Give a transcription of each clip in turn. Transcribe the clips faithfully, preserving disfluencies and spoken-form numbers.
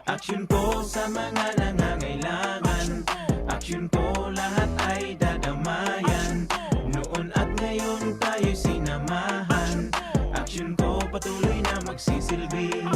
Aksyon ko sa mga nangangailangan. Aksyon ko lahat ay dadamayan. Noon at ngayon tayo'y sinamahan. Aksyon ko patuloy na magsisilbi.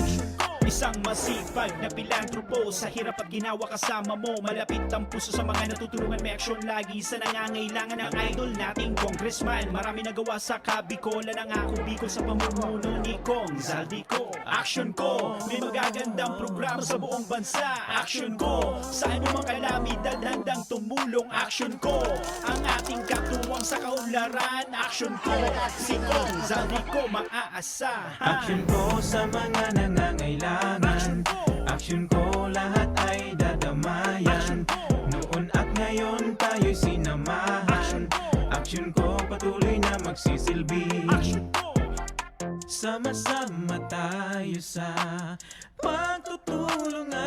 Isang masipag na pilantropo, sa hirap at ginawa kasama mo. Malapit ang puso sa mga natutulungan, may aksyon lagi sa nangangailangan. Ang idol nating congressman, marami nagawa sa Kabikolan. Ang Ako Bicol sa pamumuno ni Cong Zaldy Co. Aksyon ko, may magagandang programa sa buong bansa. Aksyon ko, sa anumang kalamidad handang tumulong. Aksyon ko, ang ating katuwang sa kaunlaran. Aksyon ko, si Cong Zaldy Co maaasahan. Aksyon ko sa mga nangangailangan. Aksyon ko, lahat ay dadamayan. Noon at ngayon tayo'y sinamahan. Aksyon ko, patuloy na magsisilbi. Aksyon ko. Sama-sama tayo sa pagtutulungan.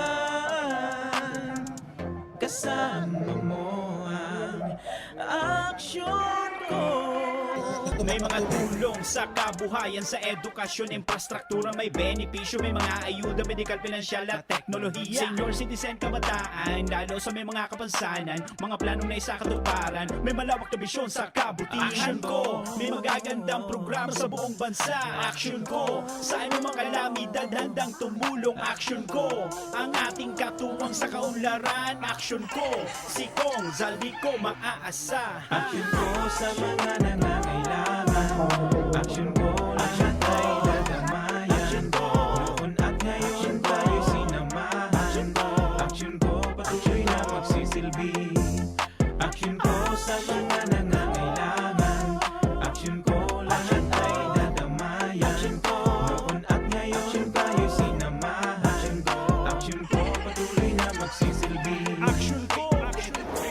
Kasama mo ang aksyon ko. May mga tulong sa kabuhayan, sa edukasyon, infrastruktura, may benepisyo, may mga ayuda, medikal, pinansyal at teknolohiya. Senior citizen, kabataan, lalo sa may mga kapansanan, mga planong naisakatuparan, may malawak na bisyon sa kabutihan. Aksyon ko, may magagandang programa sa buong bansa. Aksyon ko, sa anumang kalamidad handang tumulong. Aksyon ko, ang ating katuwang sa kaunlaran. Aksyon ko, si Cong Zaldy Co maaasahan. Aksyon ko sa mga nangangailangan. Aksyon ko, lahat ay dadamayan. Noon at ngayon tayo sinamahan. Aksyon ko, patuloy na magsisilbi. Aksyon ko sa mga nangangailangan. Aksyon ko, lahat ay dadamayan. Noon at ngayon tayo sinamahan. Aksyon ko, patuloy na magsisilbi. Aksyon ko, aksyon ko.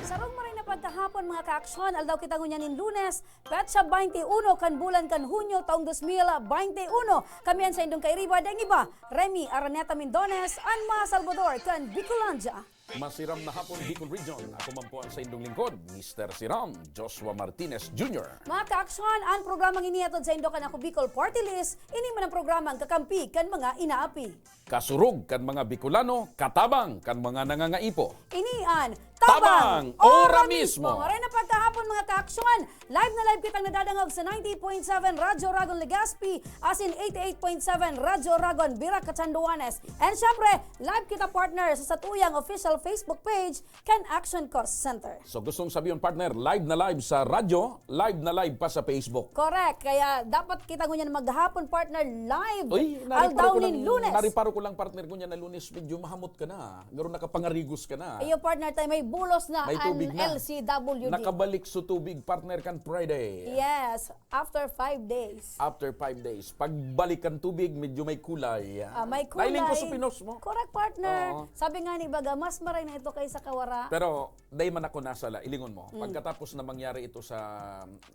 Sarong maray na pagkahapon, mga kaaksyon. Aldaw kita ngunyan nin Lunes, petsa baynte uno kan bulan kan Hunyo, taong dos mil baynte uno. Kami an saindong kairiba, daing iba, Remy Araneta Mindones, an mga Salvador kan Bicolandia. Masiram na hapon, Bicol Region. Ako man po ang saindong lingkod, Mister Siram, Joshua Martinez Junior. Mga kaaksyon, an programang ini hatod saindo kan Ako Bicol Party List, ini man an programang kakampi kan mga inaapi. Kasurog kan mga Bicolano, katabang kan mga nangangaipo. Ini an Tabang, Tabang, Ora Ora Mismo. Mismo. Maray na pagkahapon, mga kaaksyon. Live na live kitang nadadangog sa ninety point seven Radyo Ragon Legazpi, asin eighty-eight point seven Radyo Ragon Virac, Catanduanes. And syempre, live kita, partner, sa satuyang official Facebook page, kan Action Cause Center. So, gustong sabihin, partner, live na live sa radyo, live na live pa sa Facebook. Correct. Kaya dapat kita ngunyan maghapon, partner, live. Uy, nariparo Aldaw ko nin lang, Lunes. Nariparo ko lang, partner, ngunyan na Lunes, medyo mahamot ka na. Garo nakapangarigos ka na. Iyo, partner, tayo may bulos na May an tubig na. L C W D. Nakabalik sa tubig, partner, kan Friday. Yes, after five days. After five days. Pagbalik kan tubig, medyo may kulay. Ah, may kulay. Nailing ko sa pinos mo. Correct, partner. Oo. Sabi nga ni baga, mas maray na ito kaysa kawara. Pero, dai man ako nasala, ilingon mo. Mm. Pagkatapos na mangyari ito sa,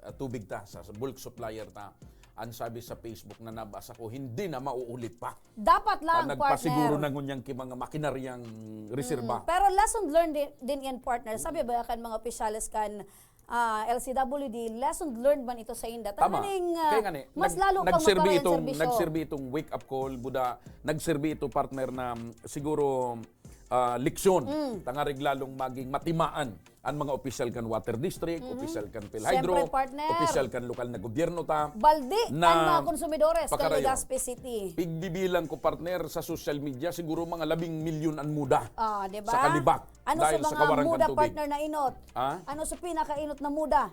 ah, tubig ta, sa, sa bulk supplier ta, ang sabi sa Facebook na nabasa ko, hindi na mauulit pa. Dapat lang, Ah, nagpasiguro partner. na ngunyan ki mga makinaryang reserba. Mm. Pero lesson learned din, din yan, partner. Sabi ba kan mga opisyales kan, ah, L C W D, lesson learned man ito sa inda? Tama. Tanganing, ah, Kaya nga ni, mas nag-, lalo pang nagserbi magkaroon itong, serbisyo. nagserbi itong wake-up call, buda, nagserbi ito, partner, na, mm, siguro, ah, leksyon. Mm. Tangarig lalong maging matimaan ang mga opisyal kan Water District, Mhm. opisyal kan PhilHydro, Siyempre, partner. opisyal kan lokal na gobyerno ta, Baldi na ang mga konsumidores kan pakarayo. Legazpi City. Pigbibilang ko, partner, sa social media, siguro mga labing milyon ang muda Ah, di ba? sa Kalibac Ano sa dahil sa mga kawaran kan muda, tubig. partner, na inot? Ha? Ano sa pinakainot na muda?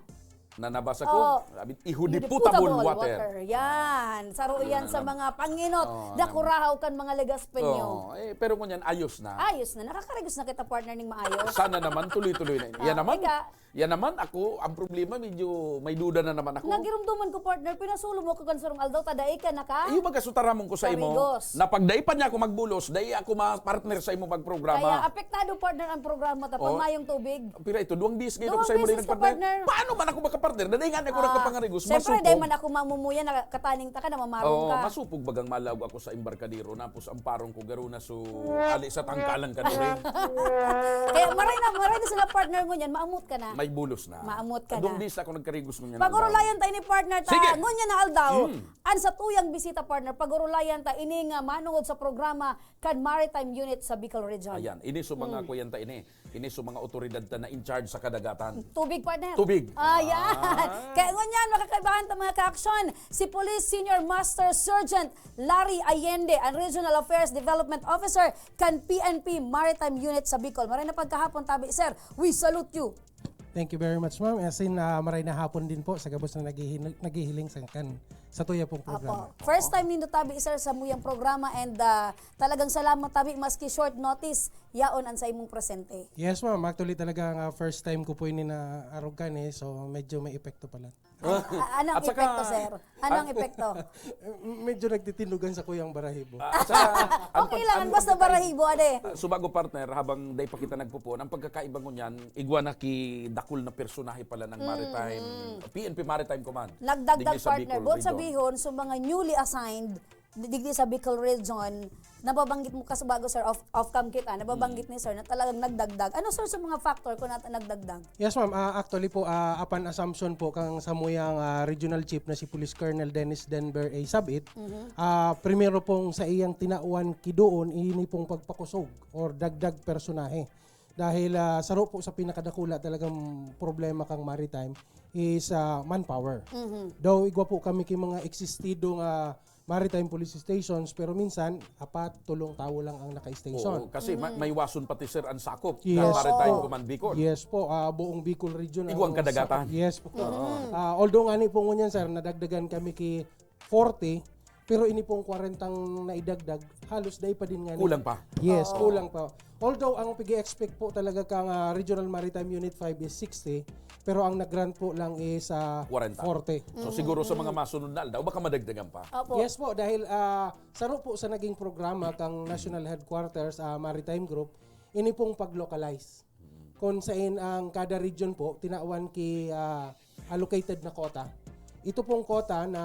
Na nabasa ko, Oo. sabi, ihudiputable Ihudiputable water. water. Yan. Saro Yan yan sa alam. mga panginot Oo, na alam. kurahaw kan mga Legazpeño. Oo, eh, pero ngunyan, ayos na. Ayos na. Nakakarigos na kita, partner, ning maayos. Sana naman, tuloy-tuloy na. Yan Ah, naman. ika, Yan naman, ako, ang problema, medyo may duda na naman ako. Nagirumduman ko, partner, pinasulo mo ako kan sarong aldaw, ta dai ka naka- Iyo baga sutaramon ko sa imo, Karigos. Na pag dai pa niya ako magbulos, dai ako ma-partner sa imo Kaya pagprograma. apektado, partner, ang programa ta pag Oh. mayong tubig. Pira ito, duwang bis gito Duwang ko sa imo beses din ka, nagpartner. Partner. Paano man ako makapartner? Dai nga ako Ah, nagpapangarigos. Siyempre, Masupog. Dahil man ako mamumuya, nakataning ta ka, namamarong Oo, ka. Masupog bagang malaog ako sa embarkadero. Napos ang parong ko, garo na so, ali sa tangkalan ka diri. Kaya maray na, maray na sila, partner, ngunyan, maamot ka na. May bulos na. Maamot ka Adong na. bis ako nagkarigos ngunyan. Pagurulayan ta ini, partner, ta. Sige. Ngunyan na aldaw, Mm. Ang satuyang bisita, partner, pagurulayan ta ini nga manungod sa programa kan Maritime Unit sa Bicol Region. Ayan, ini so mga kuyan ta ini. Ini so mga otoridad ta na in charge sa kadagatan. Tubig, partner. Tubig. Ayan. Ah. Kaya ngunyan, makakaibahan ta mga ka-aksyon, si Police Senior Master Sergeant Larry Allende, ang Regional Affairs Development Officer kan P N P Maritime Unit sa Bicol. Maray na pagkahapon, tabi, sir. We salute you. Thank you very much, ma'am. As in, ah, maray na hapon din po sa gabos na naghihin- naghihiling sa kan sa tuya pong programa. Apo. First time nindo tabi, sir, sa muyang programa and ah, talagang salamat tabi maski short notice, yaon an sa imong presente. Yes, ma'am. Actually, talaga nga first time ko po ini na arugan eh. So, medyo may epekto pala. An- a- anong At saka- epekto, sir? Anong epekto? Eh, medyo nagtitinugan sa kuyang barahibo. Ah, at saka, ang Okay pag- lang, ang- basta barahibo, ade. Ah, subago partner, habang dai pa kita nagpupuon, ang pagkakaiba ngunyan, igwa na ki dakul na personahe pala ng Maritime, P N P Maritime Command. Nagdagdag, Digdi sa partner. Bicol Buot Region. Sabihon, so mga newly assigned, digdi sa Bicol Region, nababanggit mo kasubago, sir, off, off-cam kita, nababanggit ni sir na talagang nagdagdag. Ano, sir, sa mga factor kung nat- nagdagdag? Yes, ma'am. Ah, actually po, ah, upon assumption po kang samuyang ah, regional chief na si Police Colonel Dennis Denver A. Sabit, ah, primero pong sa iyang tinawan kidoon, ini pong pagpakusog or dagdag personahe. Dahil ah, saro po sa pinakadakula talagang problema kang maritime is ah, manpower. Though igwa po kami ki mga existido nga maritime police stations, pero minsan, apat, tulong tawo lang ang naka-station. Oo, kasi ma- may wason pati, sir, ang sakop Yes ng Maritime po. Command Bicol. Yes po, ah, buong Bicol region. Igwang ang kadagatan. sakop. Yes po. Ah, although ngani po ngunyan, sir, nadagdagan kami ki forty, pero ini pong kwarentang naidagdag, halos dai pa din ngani. Kulang pa. Yes, kulang pa. Although ang pig-expect po talaga kang ah, Regional Maritime Unit five is sixty, pero ang nag-grant po lang is ah, Kwarenta. forty. So siguro sa mga masunod na aldaw, baka madagdagan pa. Opo. Yes po, dahil ah, saro po sa naging programa kang National Headquarters ah, Maritime Group, ini pong pag-localize. Kung sain ang kada region po, tinawan ki ah, allocated na quota. Ito pong quota na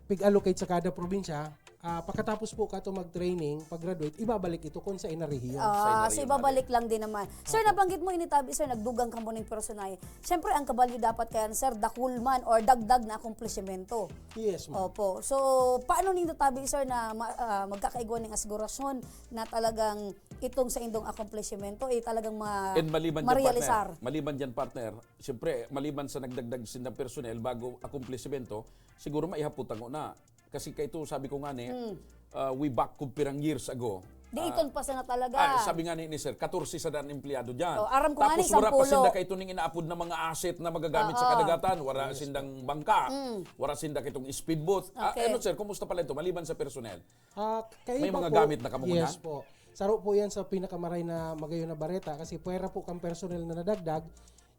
pig-allocate sa kada probinsya, ah, pagkatapos po kato mag-training, pag-graduate, ibabalik ito kung sain na rehiyon. Ah, Sa so inariyan ibabalik lang din naman. Sir, nabanggit mo ini tabi, sir, nagdugang ka mo ning personahe. Siyempre, ang kabalyo dapat kaya, sir, dakul man or dagdag na akomplishmento. Yes, ma'am. Opo. So, paano nindo tabi, sir, na ma- ah, magkakaigwa ning asigurasyon na talagang itong sa indong akomplishmento, eh, talagang ma- And maliban dyan, marealisar? Partner, maliban dyan, partner, siyempre, maliban sa nagdagdag sindang personnel bago akomplishmento, siguro maihapot tango na. Kasi kaito, sabi ko nga ni, Hmm. uh, way back kung pirang years ago, Di ikon pa sana talaga. Ah, sabi nga ni, ni Sir, katorse sa daan empleyado dyan. Oh, aram ko nga Tapos ni, wala pa sampulo. Sinda kayo ning inaapod na mga asset na magagamit sa Oo. kadagatan. Wala sindang bangka. Wala sinda kitong speedboat. Ah, Okay. Ano, sir, kumusta pala ito? Maliban sa personnel? Ah, kaiba May mga po. gamit na kamo Yes na? Po. Saro po yan sa pinakamaray na magayon na bareta kasi pwera po kang personnel na nadagdag,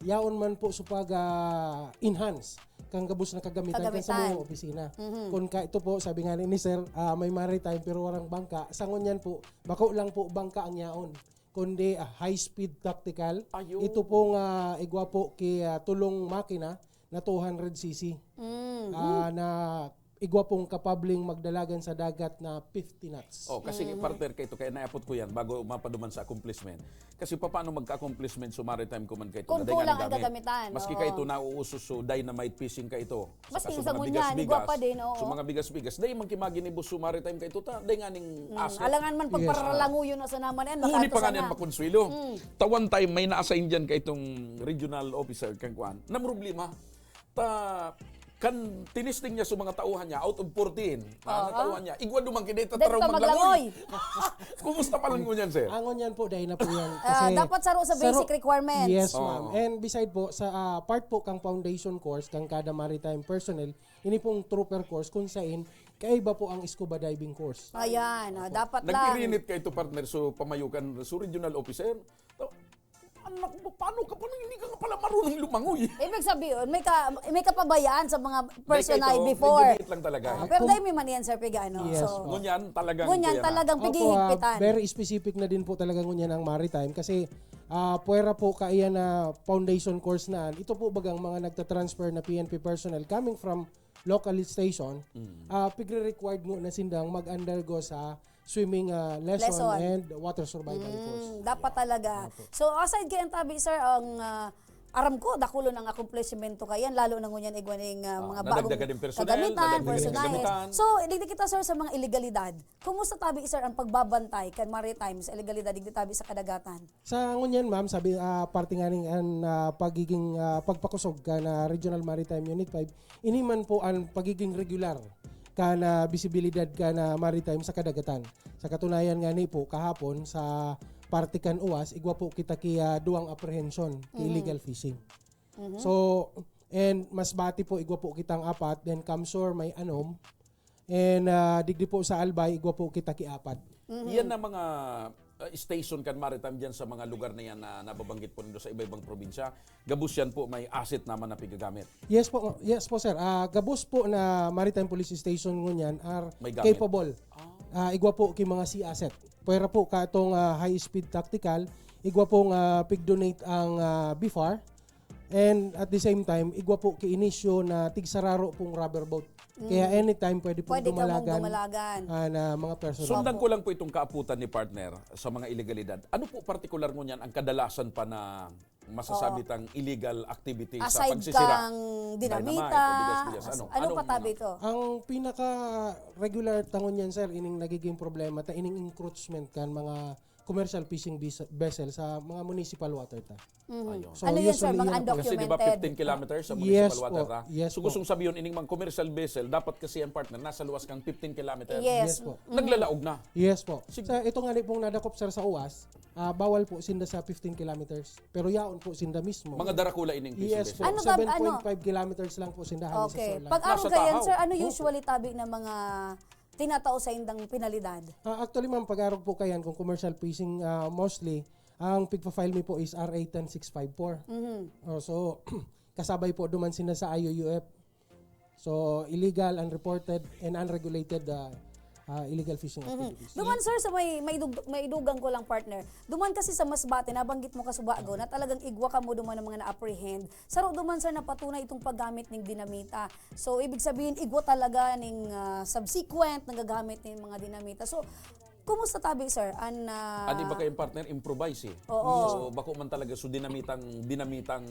yaon man po sa pag-enhance kang gabos na kagamitan, kang sa Kagamitan. mga opisina. Kung ka, ito po, sabi nga ni, ni Sir, ah, may maritime pero warang bangka. Sa ngunyan po, bako lang po bangka ang yaon, kundi ah, high-speed tactical. Ayun. Ito pong ah, igwa po ki ah, tulong makina na two hundred C C. Ah, na igwa pong kapabling magdalagan sa dagat na fifty knots. Oh, kasi partner kayo ito, kaya naapot ko yan bago mapaduman sa accomplishment. Kasi paano magka-accomplishment sa maritime command kayo ito? Kung Na dahil nga kulang ang nagamit. gagamitan, Maski oo. Kayo ito, nauuso so dynamite fishing kayo ito. Maski Saka sa mga ngunyan, igwa pa din, oo. So mga bigas-bigas. Dahil man kimaginibo sa maritime kayo ito, ta, dahil nga ning Mm, asset. Alangan man pagparalaguyon na sa naman yan, Huli pa nga sana. Niyan makonsuelo. Tawan time, may na-assign dyan kay itong regional officer, kang kuan. Na problema, ta, kan tinisting niya sa mga tauhan niya, out of fourteen, ah, na tauhan niya, igwa duman kinita Dito tarong maglangoy. maglangoy. Kumusta pa lang ngunyan, sir? Ang ngunyan po, dahil na po yan. Ah, dapat saro sa basic requirements. Yes, Oo. ma'am. And beside po, sa ah, part po kang foundation course, kang kada maritime personnel, ini pong trooper course, kung sain, kaiba po ang scuba diving course. Ayan, ah, dapat lang. Nagpirinit kayo ito, partner, so pamayukan, so regional officer. To, Anak mo, paano ka pa nang hindi ka nga pala marunong lumangoy? Ibig sabihin, may ka may kapabayaan sa mga person May na kaito, before. may debate lang talaga. Ah, pero dahil may man yan, sir, piga ano. Yes, So, po. Ngunyan, talagang ngunyan kuya na. talagang Opo, ah, pighihigpitan. very specific na din po talaga ngunyan ang maritime kasi ah, puwera po kaiyan na foundation course na ito po bagang mga nagtatransfer na P N P personnel coming from local station, ah, pigre-required ngo na sindang mag-undergo sa swimming ah, lesson, Lesson. and water survival course. Mm, dapat talaga. Opo. So, aside kay ang tabi, sir, ang ah, aram ko, dakulon ang akomplishmento kayan, lalo na ngunyan igwa ning ah, Ah, mga nadagdagan bagong ng personnel, kagamitan, nadagdagan ng personnel. kagamitan. So, digdi kita, sir, sa mga ilegalidad. Kumusta tabi, sir, ang pagbabantay kan maritime sa ilegalidad digdi tabi sa kadagatan? Sa ngunyan, ma'am, sabi ah, parte nga ning an ah, pagiging ah, pagpakusog kan ah, Regional Maritime Unit five, ini man po ang pagiging regular kan ah, bisibilidad kan ah, maritime sa kadagatan. Sa katunayan nga ni po, kahapon sa parte kan uwas, igwa po kita ki ah, duwang apprehension, ki illegal fishing. So, and Masbate po, igwa po kitang apat, then Kamsur may anom, and ah, digdi po sa Albay, igwa po kita ki apat. Yan na mga uh, station kan maritime dyan sa mga lugar na yan na nababanggit po nindo sa iba-ibang probinsya. Gabos yan po, may asset naman na pigagamit. Yes po, yes po, sir. Ah, gabos po na Maritime Police Station ngunyan are May gamit. Capable. Ah, igwa po ki mga sea asset. Pwera po katong ah, high speed tactical, igwa pong ah, pig-donate ang ah, B F A R. And at the same time, igwa po ki inisyo na tigsararo pong rubber boat. Kaya anytime pwede pong Pwede ka mong dumalagan, dumalagan. ah, na mga personnel. Sundan ko lang po itong kaaputan ni partner sa mga ilegalidad. Ano po partikular ngunyan ang kadalasan pa na masasabi tang illegal activity sa Aside pagsisira? kang Dynamite dinamita. o bigas-bigas. Ano? Ano pa tabi to? Ang pinaka-regular tangon niyan, sir, ining nagiging problema ta ining encroachment kan mga commercial fishing vis- vessel sa mga municipal water ta. Ayun. So, Ano yun, sir? usually, Mga yun ang Kasi di ba undocumented? fifteen kilometers sa Yes municipal po. water ta? Yes So po. gustong sabihin, ining mga commercial vessel, dapat kasi ang partner nasa luwas kang fifteen kilometers. Yes. Yes po. Naglalaog na. Yes po. Sig- Sa ito nga ni pong nadakop, sir, sa uwas, ah, bawal po sinda sa fifteen kilometers. Pero yaon po sinda mismo. Mga darakula ining fishing Yes vessel. po. Ano tab- ano? seven point five kilometers lang po sinda hali sa Okay. Sorlan. Pag arog Nasa kayan, Tahaw. sir, ano Opo. usually tabi ng mga tinatao sa indang penalidad? Ah, actually, ma'am, pag arog po kayan, kung commercial fishing ah, mostly, ang pigpa-file mi po is R A ten six five four. Mhm. Oh, so, kasabay po duman sinda sa I U U F. So, illegal, unreported, and unregulated ah, ah, illegal fishing activities. Duman, sir, sa may, may, dug- may idugang ko lang, partner. Duman kasi sa Masbate, nabanggit mo kasubago na talagang igwa kamo duman ng mga na-apprehend. Saro duman, sir, napatunay itong paggamit ng dinamita. So, ibig sabihin, igwa talaga ning ah, subsequent nagagamit ng mga dinamita. So, kumusta tabi, sir? An, ah, Adi ba kayong partner? Improvise eh. Oo. So, bako man talaga, so dinamitang, dinamitang,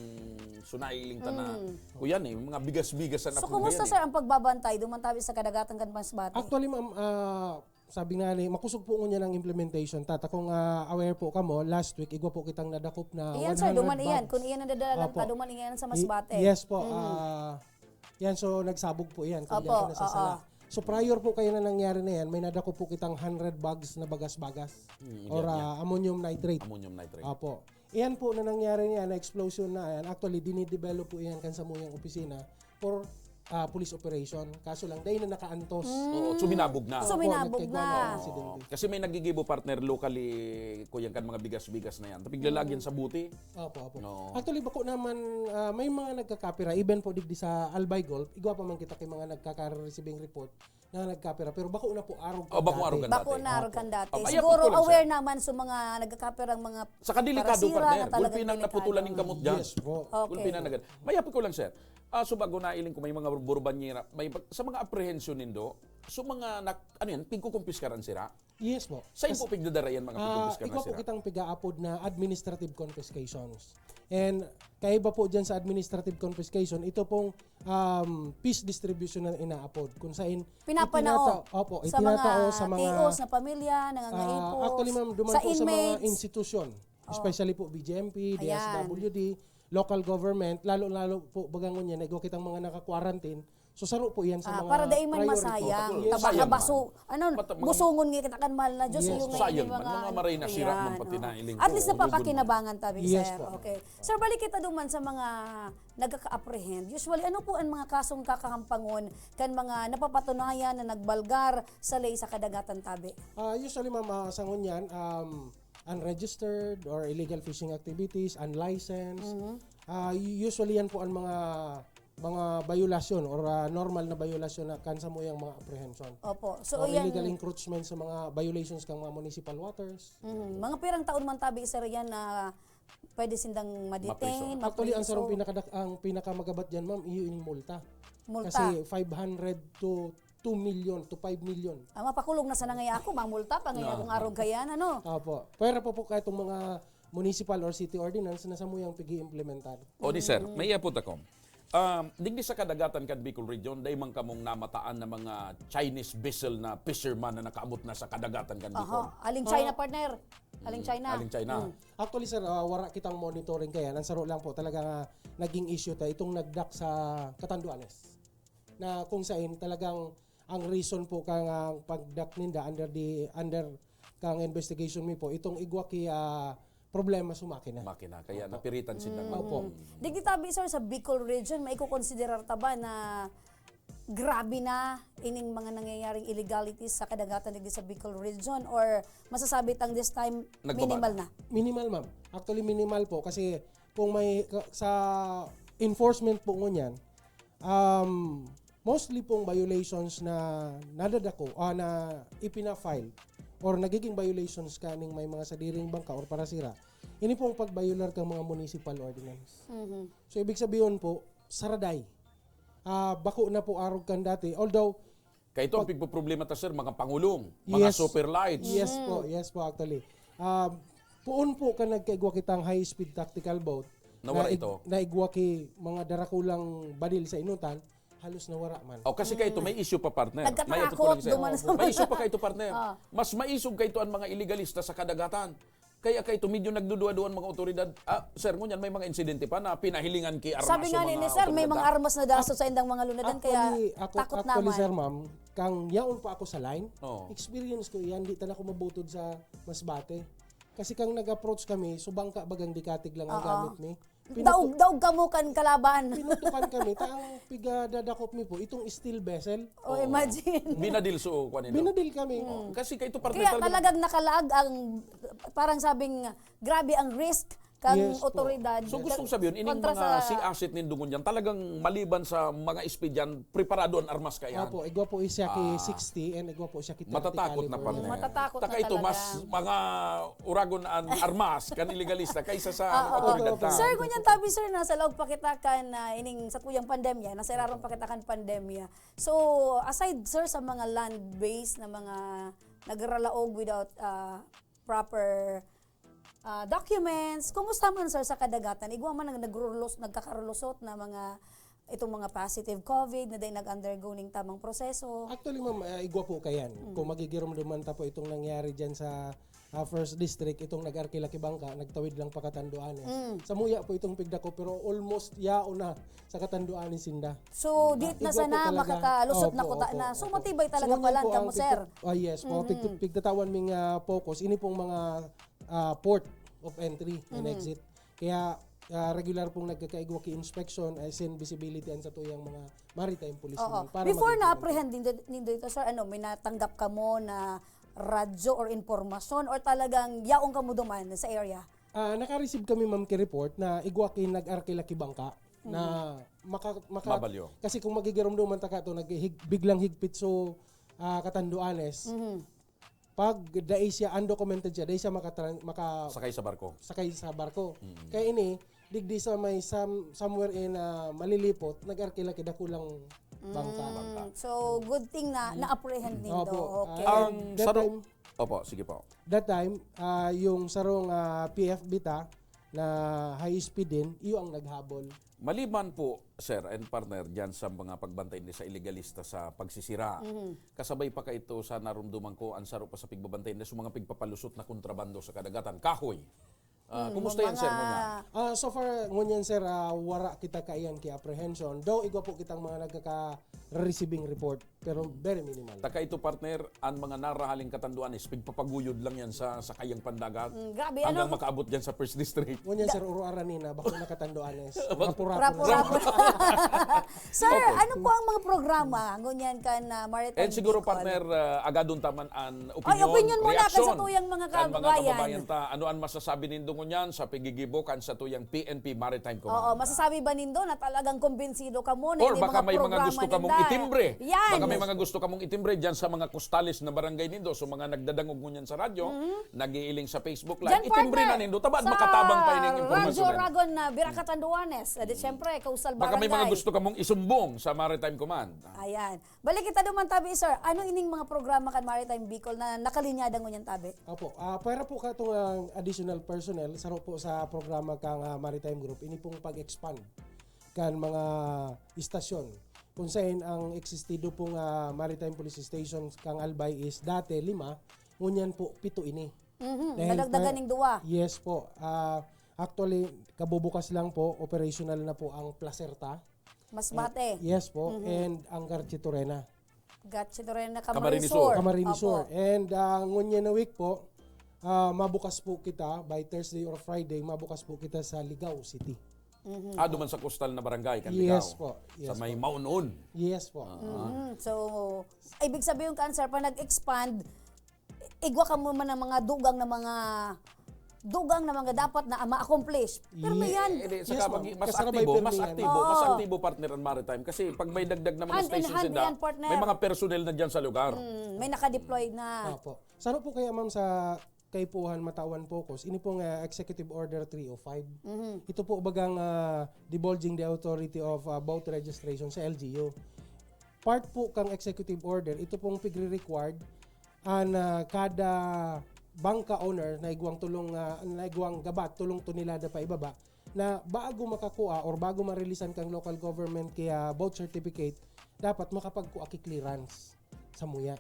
so nailing ta na, kuyan eh, mga bigas-bigas na So, kumusta, sir, ang pagbabantay duman tabi sa kadagatan kan Masbate? Actually, ma'am, ah, sabi nga ni, makusog po ngunyan ang implementation. Tata, kung ah, aware po kamo, last week, igwa po kitang nadakop na Iyan, sir, one hundred duman iyan. bags. Kung iyan nadadala Opo. ta, duman iyan sa Masbate. Y- Yes po. Ah, yan, so nagsabog po yan. Kung Opo, yan po nasasala. oo. So prior po kaya na nangyari na yan, may nadakop po kitang hundred bags na bagas-bagas. Mm, Or yan, ah, ammonium nitrate. Ammonium nitrate. Opo. Iyan po na nangyari niya, na-explosion na yan. Actually, dinidevelop po iyan kan samuyang opisina for ah, police operation. Kaso lang, dahil na nakaantos. Oo, suminabog na. So, Suminabog Opo, nagkagwa na. Ang insidente. Kasi may nagigibo, partner, locally, kuyang kan mga bigas-bigas na yan. Tapiglalagyan sa buti. Opo, opo. Oo. Actually, bako naman, ah, may mga nagkakapira, even po digdi sa Albay Golf, igwa pa man kita kay mga nagkaka-receiving report na nagkapira. Pero bako na po arog Oh, bako dati. arog Bako dati. na arog kan Oo. dati. Ah, may Siguro apod ko lang, aware sir. naman sa mga nagkakapirang mga Saka delikado, parasira partner. na talagang Gulpi nang delikado. Naputulan ning kamot dyan. Yes po. Okay. Gulpi na agad. May apod ko lang, sir. Ah, so bago nailing ko, may mga burbanyera. May pag- sa mga apprehension nindo, so mga, nak, ano yan, pigkukumpiskar sira? Yes po. Saan po pigdadara yan, mga Ah, pigkukumpiskar na igwa po sira? Kitang piga-apod na administrative confiscations. And kaiba po dyan sa administrative confiscation, ito pong um, peace distribution na inaapod. Kung saan Pinapanao itinata- opo, sa itinatao mga sa mga tios na pamilya, Ah, nangangaipos, actually, ma'am, duman sa po sa mga inmates. institusyon, especially po B J M P, Ayan. D S W D, local government, lalo-lalo po bagangon yan, igwa kitang mga naka-quarantine. So, saro po yan sa Ah, mga para dai man priority. masayang. Opo. Tabaka Sayang baso. man. Ano, Mata- mga- busungon nga kita kan mahal na Diyos. Yes. Yung Sayang yung man. mga, Mga maray na sira man ayan, pati oo. na iling At ko, least hugot man. napapakinabangan tabi, Yes sir. Po. Okay. Sir, balik kita duman sa mga nagkaka-apprehend. Usually, ano po ang mga kasong kakahampangon kan mga napapatunayan na nagbalgar sa ley sa kadagatan tabi? Ah, usually, ma'am, ah, sa ngunyan, um, unregistered or illegal fishing activities, unlicensed. Ah, u- usually yan po ang mga mga bayolasyon or ah, normal na bayolasyon na kan samuyang mga apprehension. Opo. So, Or yan, illegal encroachment sa mga violations kang mga municipal waters. Mhm. Mga pirang taon man tabi, sir, yan na pwede sindang ma-detain, Actually, ang sarong mapriso. pinakadak ang pinakamagabat diyan, ma'am, iyo yung multa. Multa. Kasi five hundred to two million to five million. Ah, mapakulong na sana ngaya ako, mamulta pa ngaya akong arog kayan, ano? Opo. Pwera pa po kayo itong mga municipal or city ordinance na samuyang pag-iimplementar. O di sir, may iyapot ako. Um, digdi sa kadagatan kan Bicol Region, dai man kamong namataan na mga Chinese vessel na fisherman na nakaabot na sa kadagatan kan Bicol. Aha. Aling China, partner? Aling China? Aling China. Actually, sir, ah, wala kitang monitoring kaya. Ang saro lang po talaga nga naging issue ta itong nagdak sa Catanduanes. Na kung sain talagang ang reason po kang pagdak ninda under the under kang investigation mi po itong igwa ki ah, problema sa makina. Makina. Kaya napiritan sila. Opo. Digdi tabi, sir, sa Bicol Region, maikokonsiderar ta ba na grabe na ining mga nangyayaring illegalities sa kadagatan digdi sa Bicol Region, or masasabi tang this time Nagbaba minimal na. na? Minimal, ma'am. Actually, minimal po kasi kung may ka- sa enforcement po ngunyan, um, mostly pong violations na nadadako, ah, na ipina-file or nagiging violations kaning may mga sadiring bangka or parasira. Ini pong pag-violar kang mga municipal ordinance. So, ibig sabihin po, saraday. Ah, bako na po arog kan dati. Although, Kaya ito ang pigpoproblema ta, sir, mga pangulong, mga Yes. super lights. Yes po, yes po actually. Ah, puon po ka nagkaigwa kitang high-speed tactical boat Nawara na ig- ito. Naigwa ki mga darakulang badil sa inutan, halos nawara man. O kasi kayo ito, may issue pa, partner. Nagkatakot, May ito po lang, sir. duman sa May mga- issue pa kayo ito, partner. Ah. Mas maisog kayo ito ang mga illegalista sa kadagatan. Kaya kayo ito, medyo nagduduwa-duwa ang mga otoridad. Ah, sir, ngunyan may mga insidente pa na pinahilingan ki armas Sabi sa nga ni, mga ni sir, may otoridad. mga armas na daso sa indang mga lunadan, kaya Actually, ako, takot actually, naman. Sir, ma'am, kang yaon pa ako sa line, Oo. experience ko yan, di talaga ako mabutod sa Masbate. Kasi kang nag-approach kami, so bangka bagang dikatig lang ang Oo. gamit mi. Daog, daog kamo kan kalaban. Pinutukan kami, ta ang pigadadakop mi po, itong steel vessel. O, imagine. Binadil so, kuwan nila. Binadil kami. Kasi kayo ito, partner, Kaya talagang nakalaag ang, parang sabing, grabe ang risk kang Yes po. otoridad. So gustong sabihin, ining kontra mga sa si asset nin dungon yan, talagang maliban sa mga speed yan, preparado ang armas kaya. Opo, igwa po siya ki sixty and igwa po siya ki thirty Matatakot na caliber. partner. Matatakot na Taka ito, talaga. Mas mga uragon an armas kan iligalista kaysa sa mga Oo. otoridad ta. Sir, ngunyan tabi, sir, nasa laog pa kita kan ah, ining satuyang pandemya, nasa irarom pa kita kan pandemya. So, aside, sir, sa mga land-based na mga nagralaog without ah, proper ah, documents, kumusta man, sir, sa kadagatan? Igwa man nag nagrulos, nagkakarulusot na mga itong mga positive COVID na dahil nag-undergo ning tamang proseso. Actually, ma'am, ah, igwa po kayan. Kung magigiromdoman ta po itong nangyari dyan sa ah, First District, itong nag-arkila ki bangka, nagtawid lang pa Catanduanes. Samuya po itong pigdako, pero almost yaon na sa Catanduanes sinda. So, di na Igwa po sana talaga. makakalusot na Opo, kuta opo, na. So, opo. matibay talaga So, ngunyan palan po kamo, ang sir. pigta- Ah, yes po. Pigta- pigtatawan ming ah, focus. Ini pong mga ah, port of entry and exit. Kaya ah, regular pong nagkakaigwa ki inspection as in visibility and sa tuyang mga maritime police Oo. naman para Before maging na-apprehend nindo, nindo ito, sir, ano, may natanggap kamo na radyo or impormasyon or talagang yaong kamo duman sa area? Ah, naka-receive kami, ma'am, ki report na igwa ki nag-arkila ki bangka na maka, maka Mabalyo. Kasi kung magigiromdoman ta ka to, naghig, biglang higpit so ah, Catanduanes. Pag dai siya undocumented siya, dai siya makatran, maka Sakay sa barko. sakay sa barko. Kaya ini, digdi sa may some, somewhere in ah, Malilipot, nag-arkila ki dakulang bangka. Mm, so, good thing na na-apprehend nindo. Opo. Okay. Ah, Ang that saro- time, Opo, sige po. that time, ah, yung sarong ah, P F B ta na high speed din, iyo ang naghabol. Maliban po, sir and partner, dyan sa mga pagbantay ni sa ilegalista sa pagsisira, kasabay pa ka ito sa narumduman ko, ang saro pa sa pigbabantay ni sa mga pigpapalusot na kontrabando sa kadagatan. Kahoy. Ah, kumusta yan, sir, muna? Ah, so far, ngunyan, sir, ah, wara kita kaiyan ki apprehension. Though, igwa po kitang mga nagkaka receiving report, pero very minimal. Taka ito, partner, ang mga narahaling katanduanes, pigpapaguyod lang yan sa, sa kayang pandagat. Mm, grabe, hanggang ano? Makaabot dyan sa First District. Ngunyan, Sir, uruaran ni na, bako nakatanduanes. Rapu-rapu na. Rapu-rapu. Sir, ano po ang mga programa ngunyan kan ah, Maritime And siguro, Bicol? Partner, uh, agadon taman an Ay, opinion, opinion muna kan reaksyon sa tuyang mga kan mga kababayan. Kababayan ta. Ano ang masasabi nindo ngunyan sa pigigibo kan sa tuyang P N P Maritime Command? Oo, masasabi ba nindo na talagang kumbinsido kamo na Or ini baka mga may mga programa gusto kamong ninda? Itimbre. Yan. Baka may mga gusto kamong itimbre dyan sa mga kustales na barangay nindo, so mga nagdadangog ngunyan sa radyo, nag-iiling sa Facebook Live, Diyan, itimbre partner, na nindo. Tabad, sa makatabang pa ining Radyo impormasyon. Ragon na Bira Catanduanes. Adi, siyempre, Kausal Baka may mga Barangay. gusto kamong isumbong sa Maritime Command. Ayan. Balik kita duman, tabi, sir. Ano ining mga programa kan Maritime Bicol na nakalinyada ngunyan, tabi? Opo, ah, para po katong ang additional personnel, saro po sa programa kang ah, Maritime Group, ini pong pag-expand kan mga istasyon. Kung saan ang existido pong ah, Maritime Police Station kang Albay is dati lima, ngunyan po pito ini. Mhm. Dahil Nadagdagan pa- ning duwa. Yes po. Ah, actually, kabubukas lang po, operational na po ang Placerta. Masbate. Yes po. And ang Garchitorena. Gatchidorena, Camarines Sur. Camarines Sur. Camarines Sur. Opo. And ah, ngunyan na week po, ah, mabukas po kita by Thursday or Friday, mabukas po kita sa Ligao City. Ah, duman sa coastal na barangay, kan Yes Ligao. po. Yes Sa may po. Maunon. Yes po. Mhm. So, ibig sabihin kan, sir, pa nag-expand, igwa kamo man ang mga dugang na mga dugang na mga dapat na ma-accomplish. Pero may Ye- yan. Eh, di, Yes, saka ma'am. pag, mas Kasabay aktibo, po mas yan. aktibo, Oo. mas aktibo, partner, ang Maritime. Kasi pag may dagdag na mga Hand in stations hand sila, yan, partner. May mga personnel na dyan sa lugar. Mm, may nakadeploy na. Opo. Saro po kaya, ma'am, sa kaipuhan matawan focus, ini pong ah, Executive Order three oh five. Mhm. Ito po bagang ah, divulging the authority of ah, boat registration sa L G U. Part po kang executive order, ito pong pigre-required an ah, kada bangka owner na igwang tulong ah, na igwang gabat, tulong tonelada pa ibaba, na bago makakua or bago ma-releasean kang local government kaya boat certificate, dapat makapagkua ki clearance sa muya.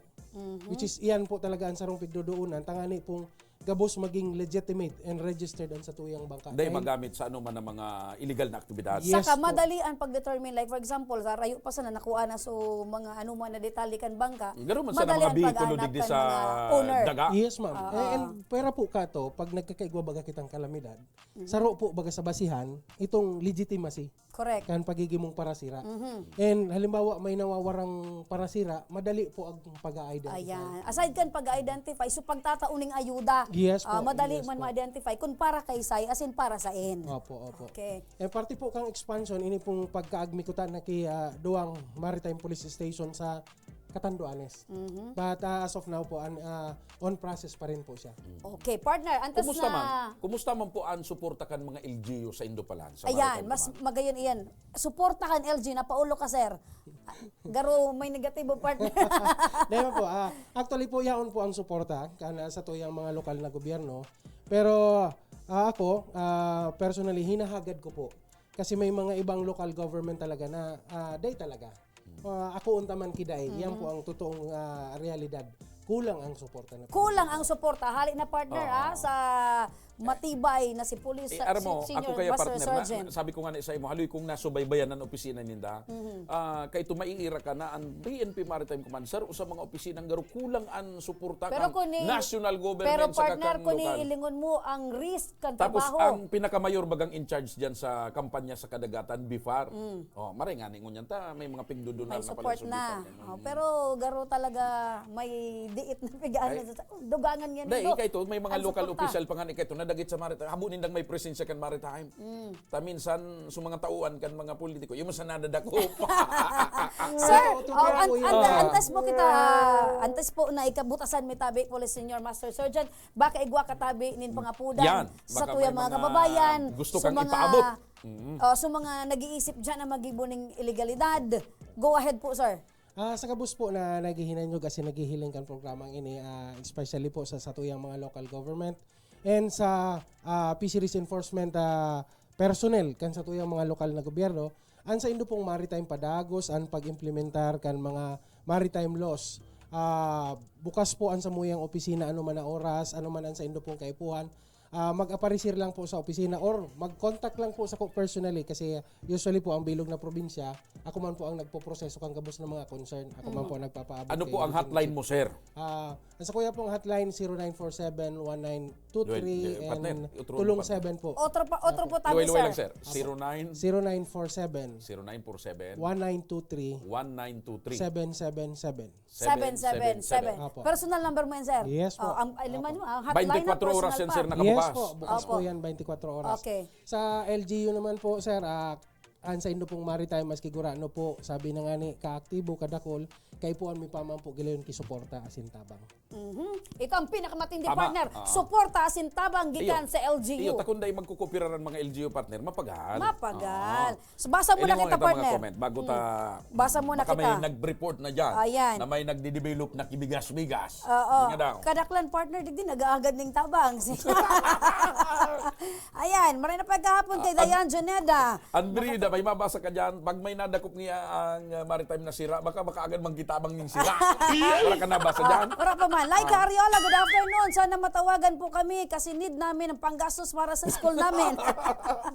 Which is, iyan po talaga ang sarong pigdodoonan, tangani pong gabos maging legitimate and registered ang satuyang bangka. Dahil Dahil- magamit sa ano man ang mga illegal na aktibidad. Yes Saka po. Madali ang pag-determine. Like, for example, sa rayo pa sana nakuha na, so, mga ano man na detalye kan bangka, Garo man sa madali mga ang bihikulo pag-aanap digdi kan sa mga owner. daga. Yes, ma'am. Oo. Eh, and pwera po ka to, pag nagkakaigwa baga kitang kalamidad, saro po baga sa basihan, itong legitimacy Correct. kan pagiging mong parasira. Mhm. And halimbawa, may nawawarang parasira, madali po ang pag-identify. Ayan. Aside kan pag-identify, so pagtatao ning ayuda, Yes po, ah, madali yes man po. ma-identify kung para kay Sai, as in para sa in. Opo, opo. Okay. Eh, parte po kang expansion, ini pong pagkaagmi ko ta na ki ah, duwang maritime police station sa Catanduanes. Mhm. But ah, as of now po, an, ah, on process pa rin po siya. Okay, partner, antes Kumusta na... man? Kumusta man po ang suporta kan mga L G U sa Indo pa lang, sa Ayan, Maritime mas Command? Magayon iyan. Suporta kan L G, napaulo ka, sir. Garo, may negatibo, partner. Dahil po, ah, actually po, yaon po ang suporta kan, ah, sa tuyang mga lokal na gobyerno. Pero ah, ako, ah, personally, hinahagad ko po. Kasi may mga ibang local government talaga na ah, day talaga. Ah, ako unta man kiday, yan po ang totoong ah, realidad. Kulang ang suporta na Kulang ang suporta. Hali na, partner, Oo. ah, sa matibay na si Police Eh, sa aram mo, si Senior ako kaya, Master partner, Sergeant. na, sabi ko nga ni sa imo, haloy kong nasubaybayan ang opisina ninda. Ah, kay ito, maiira ka na ang B N P Maritime Command, sir, o sa mga opisina, garo kulang ang suporta Pero kan kung ni- national government Pero, saka partner, kan kung lokal. Ilingon mo ang risk kan Tapos trabaho. Ang pinakamayor bagang in charge diyan sa kampanya sa kadagatan, BFAR. Oh, maray nga ni ngunyan ta, may mga pigdudunar May na support pala na. suporta. Oh, pero garo talaga may diit na pigaan Ay. na sa dugangan yan. Dahil Indo. ikaw ito, may mga Ang local suporta. official pa nga ni kaito na dagit sa Maritime. Habo nindang may presensya kan Maritime. Ta minsan, sa mga tauan kan mga politiko, yung sa nadadako pa. Sir, Ito, ito oh, kaya an- po yun. an- Ah. antes po kita, antes po na ikabutasan mi tabi po, Senior Master Sergeant, baka igwa ka tabi nin pangapudan Yan. sa Baka tuyang may mga mga kababayan, gusto sa kang mga, ipaabot. Mm. oh, sa mga nag-iisip dyan na mag-ibo ning ilegalidad. Go ahead po, sir. Ah, sa gabos po na naghihinanyog asin naghihiling kan programang ini, ah, especially po sa satuyang mga local government and sa ah, fisheries enforcement ah, personnel kan satuyang mga lokal na gobyerno, an saindo pong maritime padagos an pag-implementar kan mga maritime laws. Ah, bukas po an samuyang opisina ano man na oras, ano man an saindo pong kaipuhan, ah, mag-aparecer lang po sa opisina or mag-contact lang po sako personally kasi usually po ang bilog na probinsya, ako man po ang nagpoproseso kan gabos na mga concern. Ako man po ang nagpapaabot Ano po kaining ang hotline Chief. mo, sir? Ah, ang sakuya pong hotline, zero nine four seven, one nine two three Luway, eh, partner, and otro Tulong mo, partner. seven po. Otro pa, otro Opo. po tabi, Luway-luway sir. lang, sir. Opo. Zero nine? Zero nine four seven, Zero nine four seven, one nine two three, one nine two three, seven seven seven. Seven seven seven. Opo. Personal number mo yan, sir? Yes po. Oh, ang, alam Opo. mo, ang hotline na Baintikwatro oras personal yan, pa. sir, Yes nakabukas. po, bukas Opo. po yan, baintikwatro oras. Okay. Sa L G U naman po, sir, ah, ang saindo pong maritime, maski gurano po, sabi na nga ni, kaaktibo, kadakol, kaipuhan mi pa man po gilayon ki suporta asin tabang. Mhm. Ito ang pinakamatindi, Tama. partner. Oo. Suporta asin tabang gikan Iyo. sa L G U. Iyo, ta kun dai magkukopera an mga L G U, partner, mapagal. Mapagal. Oo. So, basa muna Ini mo kita, itong mga partner. comment bago Mm. ta Basa muna Baka may kita. nag-report na dyan Ayan. na may nagde-develop na kibigas-bigas. Oo. Nga daw. Kadaklan, partner, digdi nag-aagad ning tabang. Ayan, maray na pagkahapon kay Ah, Dayan Juneda. Andri, Makata- da, may mabasa ka dyan. Pag may nadakop niya ang, uh, maritime na sira, baka makaagad magkitabang ning sira. Wala ka nabasa dyan? Ah, wala pa man. Like Ah. Ariola, good afternoon. Sana matawagan po kami kasi need namin ang panggastos para sa school namin.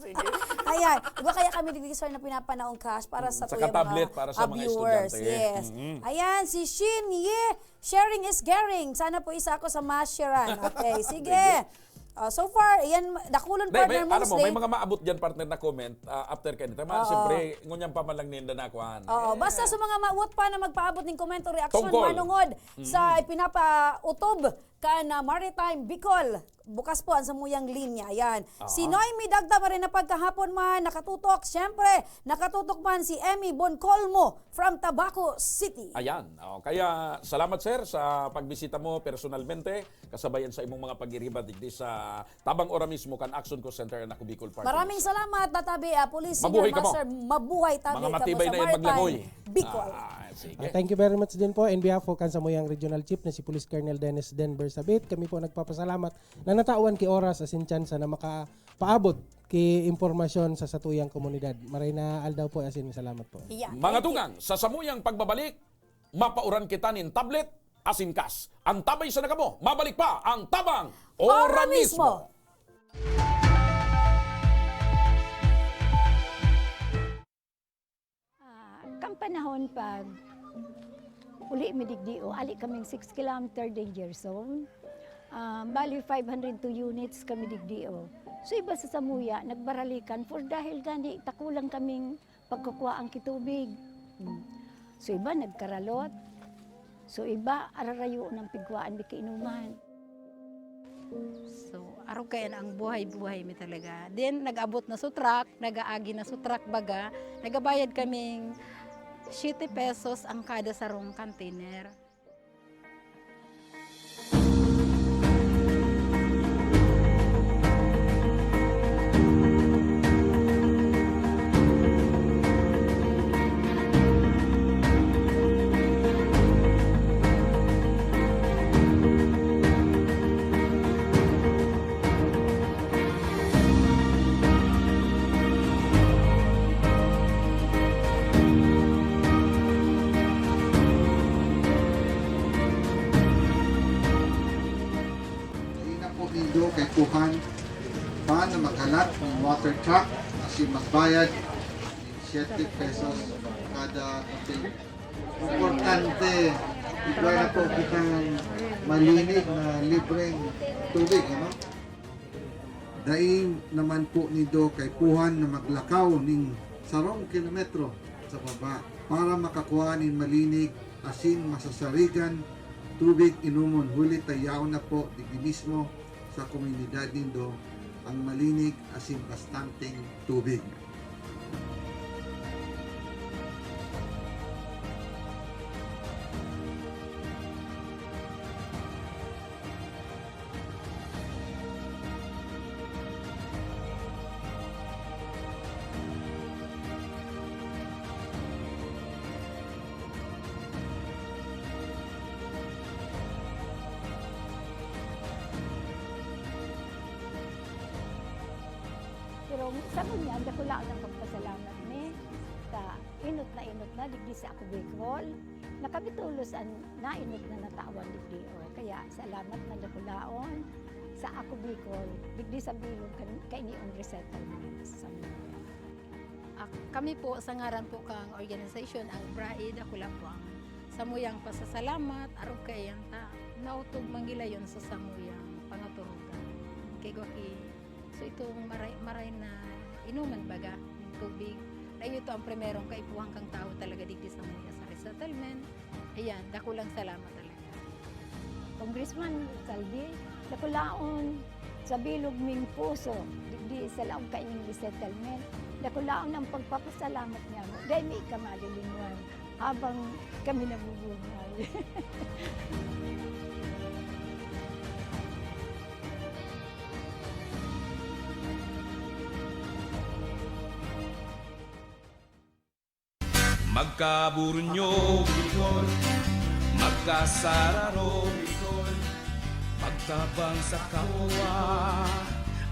Sige. Ayan. Iba kaya kami digdi, sir, na pinapanaong cash para sa Saka tuyang tablet mga, para sa ah, mga viewers. estudyante. Yes. Mm-hmm. Ayan, si Shin Ye, "Sharing is caring." Sana po isa ako sa ma-sharean. Okay, sige. Sige. Ah, so far, yan, dakulon, Hindi, partner, may, alam mo, may mostly. mga maabot dyan, partner, na comment, ah, after kanita. Ma-, Oo. siyempre, ngunyan pa man lang ninda nakuhaan. Oo, Eh, basta sa mga maabot pa na magpaabot ning komento, reaksyon, Tungkol. manungod Mm. sa ipinapautob kan, ah, Maritime Bicol. Bukas po ang samuyang linya. Ayan. Si Aha. Noemi Dagta, maray na pagkahapon man, nakatutok. Siyempre, nakatutok man si Emmy Boncolmo from Tabaco City. Ayan. O, kaya salamat, sir, sa pagbisita mo personalmente, kasabayan sa imong mga pag-iriba digdi sa tabang ora mismo kan Action Call Center na Cubicol Party Maraming List. salamat, Tatabi, ah, Police Senior Mabuhay ka mo. Master. Mabuhay, tabi, Mga ka mo matibay sa na yung Maritime maglangoy. Bicol. Ah, sige. Ah, thank you very much din po in behalf po kan samuyang Regional Chief na si Police Colonel Dennis Denver Sabit. Kami po nagpapasalamat na natawan ki oras asin tsansa na makapaabot ki impormasyon sa satuyang komunidad. Maray na aldaw po asin salamat po. Yeah, Mga thank you. tugang, sa samuyang pagbabalik, mapauran kita nin tablet asin cash. Antabay sana kamo, mabalik pa ang Tabang Ora Ora mismo. mismo. Ah, kan panahon pag uli mi digdi, o, ali kaming six kilometer danger zone. Ah, bali, five hundred two units kami digdi, o. So, iba sa samuya, nagbaralikan for dahil gani, takulang kaming pagkukuhaan ki tubig. Hmm. So, iba nagkaralot. So, iba, ararayo ng pigkuhaan mi kainuman. So, arog kaya na ang buhay-buhay mi talaga. Then, nag-abot na sa truck, nag-aagi na sa truck baga, nagabayad kaming siyete pesos ang kada sarong container. Dai na po nindo kaipuhan pa na maghalat nin water truck asin magbayad nin siyete pesos kada container. Importante, igwa na po kitang malinig na libreng tubig, ano? Dai naman po nindo kaipuhan na maglakaw nin sarong kilometro sa baba para makakua nin malinig asin masasarigan tubig inomon, huli ta yaon na po digdi mismo sa komunidad nindo ang malinig asin bastanteng tubig. Pero sa ngunyan, dakula ang pagpasalamat mi sa inot na inot na digdi sa Ako Bicol, na kami tolos an nainot na natawan digdi, o. Kaya salamat na dakulaon. Sa Ako Bicol, digdi sa bilog kan, kaini an resettlement sa mga. Ak-, kami po, sa ngaran po kang organisasyon, ang BRAE, dakula po ang samuyang pasasalamat, arog kaiyan ta, naotob man gilayon sa samuyang pangaturugan. Kay gwa ki-, so itong maray, maray na inuman baga, tubig, na ito ang primerong kaipuhan kang tao talaga digdi sa mga sa resettlement. Ayan, dakulang salamat talaga. Congressman Saldi, dakulaon sa bilog ming puso, digdi sa laog kaining resettlement, dakulaon ang pagpapasalamat niamo. Dai mi ka malilinwan habang kami nabubuhay. Magkaburunyo, Bicol. Magkasararo, Bicol. Magtabang sa kapwa,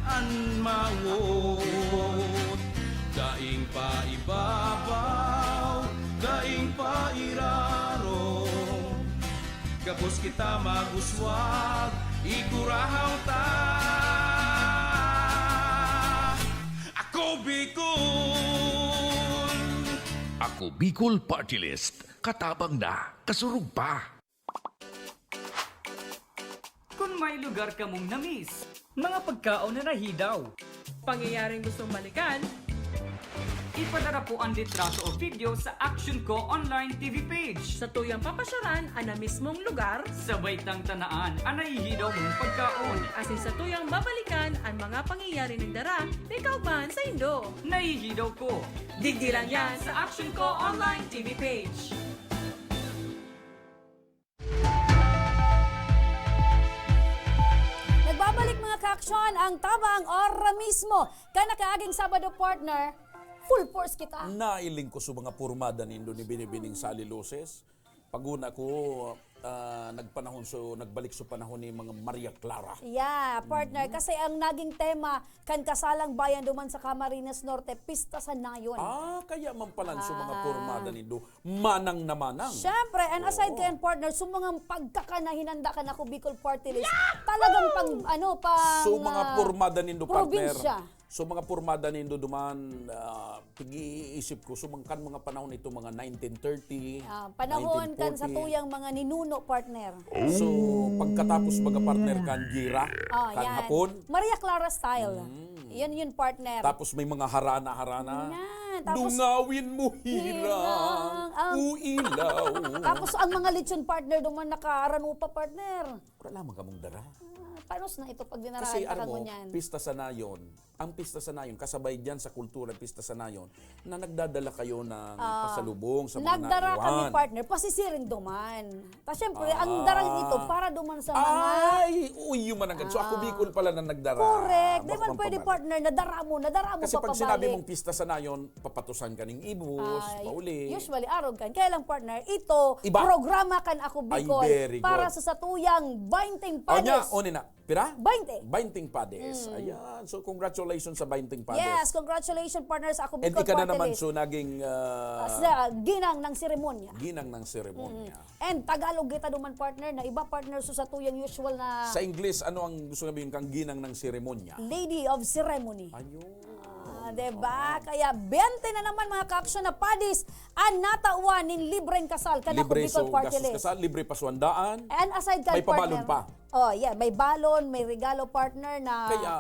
an mawot. Daing paibabaw, daing pairarom. Gabos kita mag-uswag, igurahaw ta. Ako Bicol! Ako Bicol Party List. Katabang na, kasurog pa. Kun may lugar kamong na-miss, mga pagkaon na nahidaw, pangyayaring gustong balikan, ipadara po ang litrato o video sa Action Ko Online T V page. Sa tuyang papasyaran an na mismong lugar, sabay tang tanaan an nahihidaw mong pagkaon. Asin sa tuyang babalikan an mga pangyayari nagdara ni kauban saindo. Nahihidaw ko. Digdi lang yan sa Action Ko Online T V page. Nagbabalik, mga ka-aksyon, ang Tabang ora mismo. Kan nakaaging Sabado, partner, full force kita. Nailing ko sa mga pormada nindo ni Binibining Sally Luces. Paguna ko, ah, nagpanahon so, nagbalik sa panahon ni mga Maria Clara. Yeah, partner. Mm. Kasi ang naging tema kan Kasalang Bayan duman sa Camarines Norte, Pista sa Nayon. Ah, kaya man pala sa mga Ah. pormada nindo. Manang na manang. Siyempre, and aside Oo. kayan, partner, sa mga pagkakanahinanda kan Ako Bicol Party List, talagang pang, ano, pang, So, mga ah, pormada nindo, partner. probinsya. So, mga pormada nindo duman, ah, pag-iisip ko, so, mga, kan mga panahon nito, mga nineteen thirty, Ah, panahon kan nineteen forty. Sa tuyang mga ninuno, partner. So, pagkatapos, mga partner, kan gira, Oh, kan yan. Hapon. Maria Clara style. Mm. Yan yun, partner. Tapos may mga harana-harana. Yan. Tapos, Dungawin mo hirang, hirang, ang o ilaw. Tapos ang mga lechon, partner, duman nakaarano pa, partner. Wala lamang kamong dara. Ah, paano na ito pag dinarahan Kasi, ka alam mo, kangunyan? Pista sa Nayon, ang Pista sa Nayon, kasabay dyan sa kultura, Pista sa Nayon, na nagdadala kayo ng Ah, pasalubong sa mga nagdara kami, naiwan. partner, pasisiring duman. Ta, syempre, ang Ah. darang ito para duman sa mga Ay, uy, yun man ang ganun. So, ako Ah. Bicol pala na nagdara. Correct. Di Baka man pwede, pampabalik. partner, nadara mo, nadara mo Kasi pag sinabi papabalik. mong Pista sa Nayon, papatusan ka ning ibos, Ay, pauli. usually, arog kan. Kaya lang, partner, ito, Iba. programa kan Ako Ay, Bicol very para good. sa satuyang bainting O niya, Padres. o nina. Pira? Bainte. Bainting Padres. Mm. Ayan. So, congratulations sa Bainting Padres. Yes, congratulations, partner, sa Ako And Bicol ika na Party naman, List. so, naging, ah, Ah, sa ginang ng seremonya. ginang ng seremonya. Mm. And Tagalog kita duman, partner, na iba, partner, so sa tuyang usual na Sa Ingles, ano ang gusto sabihin kang ginang ng seremonya? Lady of ceremony. Ayun. Ah, diba? Oo. Kaya bainte na naman, mga ka-aksyon, na padis ang natawan nin libreng kasal kan Ako Libre Bicol so Party gastos List. kasal, libre pa suandaan. And aside kan May pabalon partner, pa. Oh, yeah, may balon, may regalo, partner, na Kaya,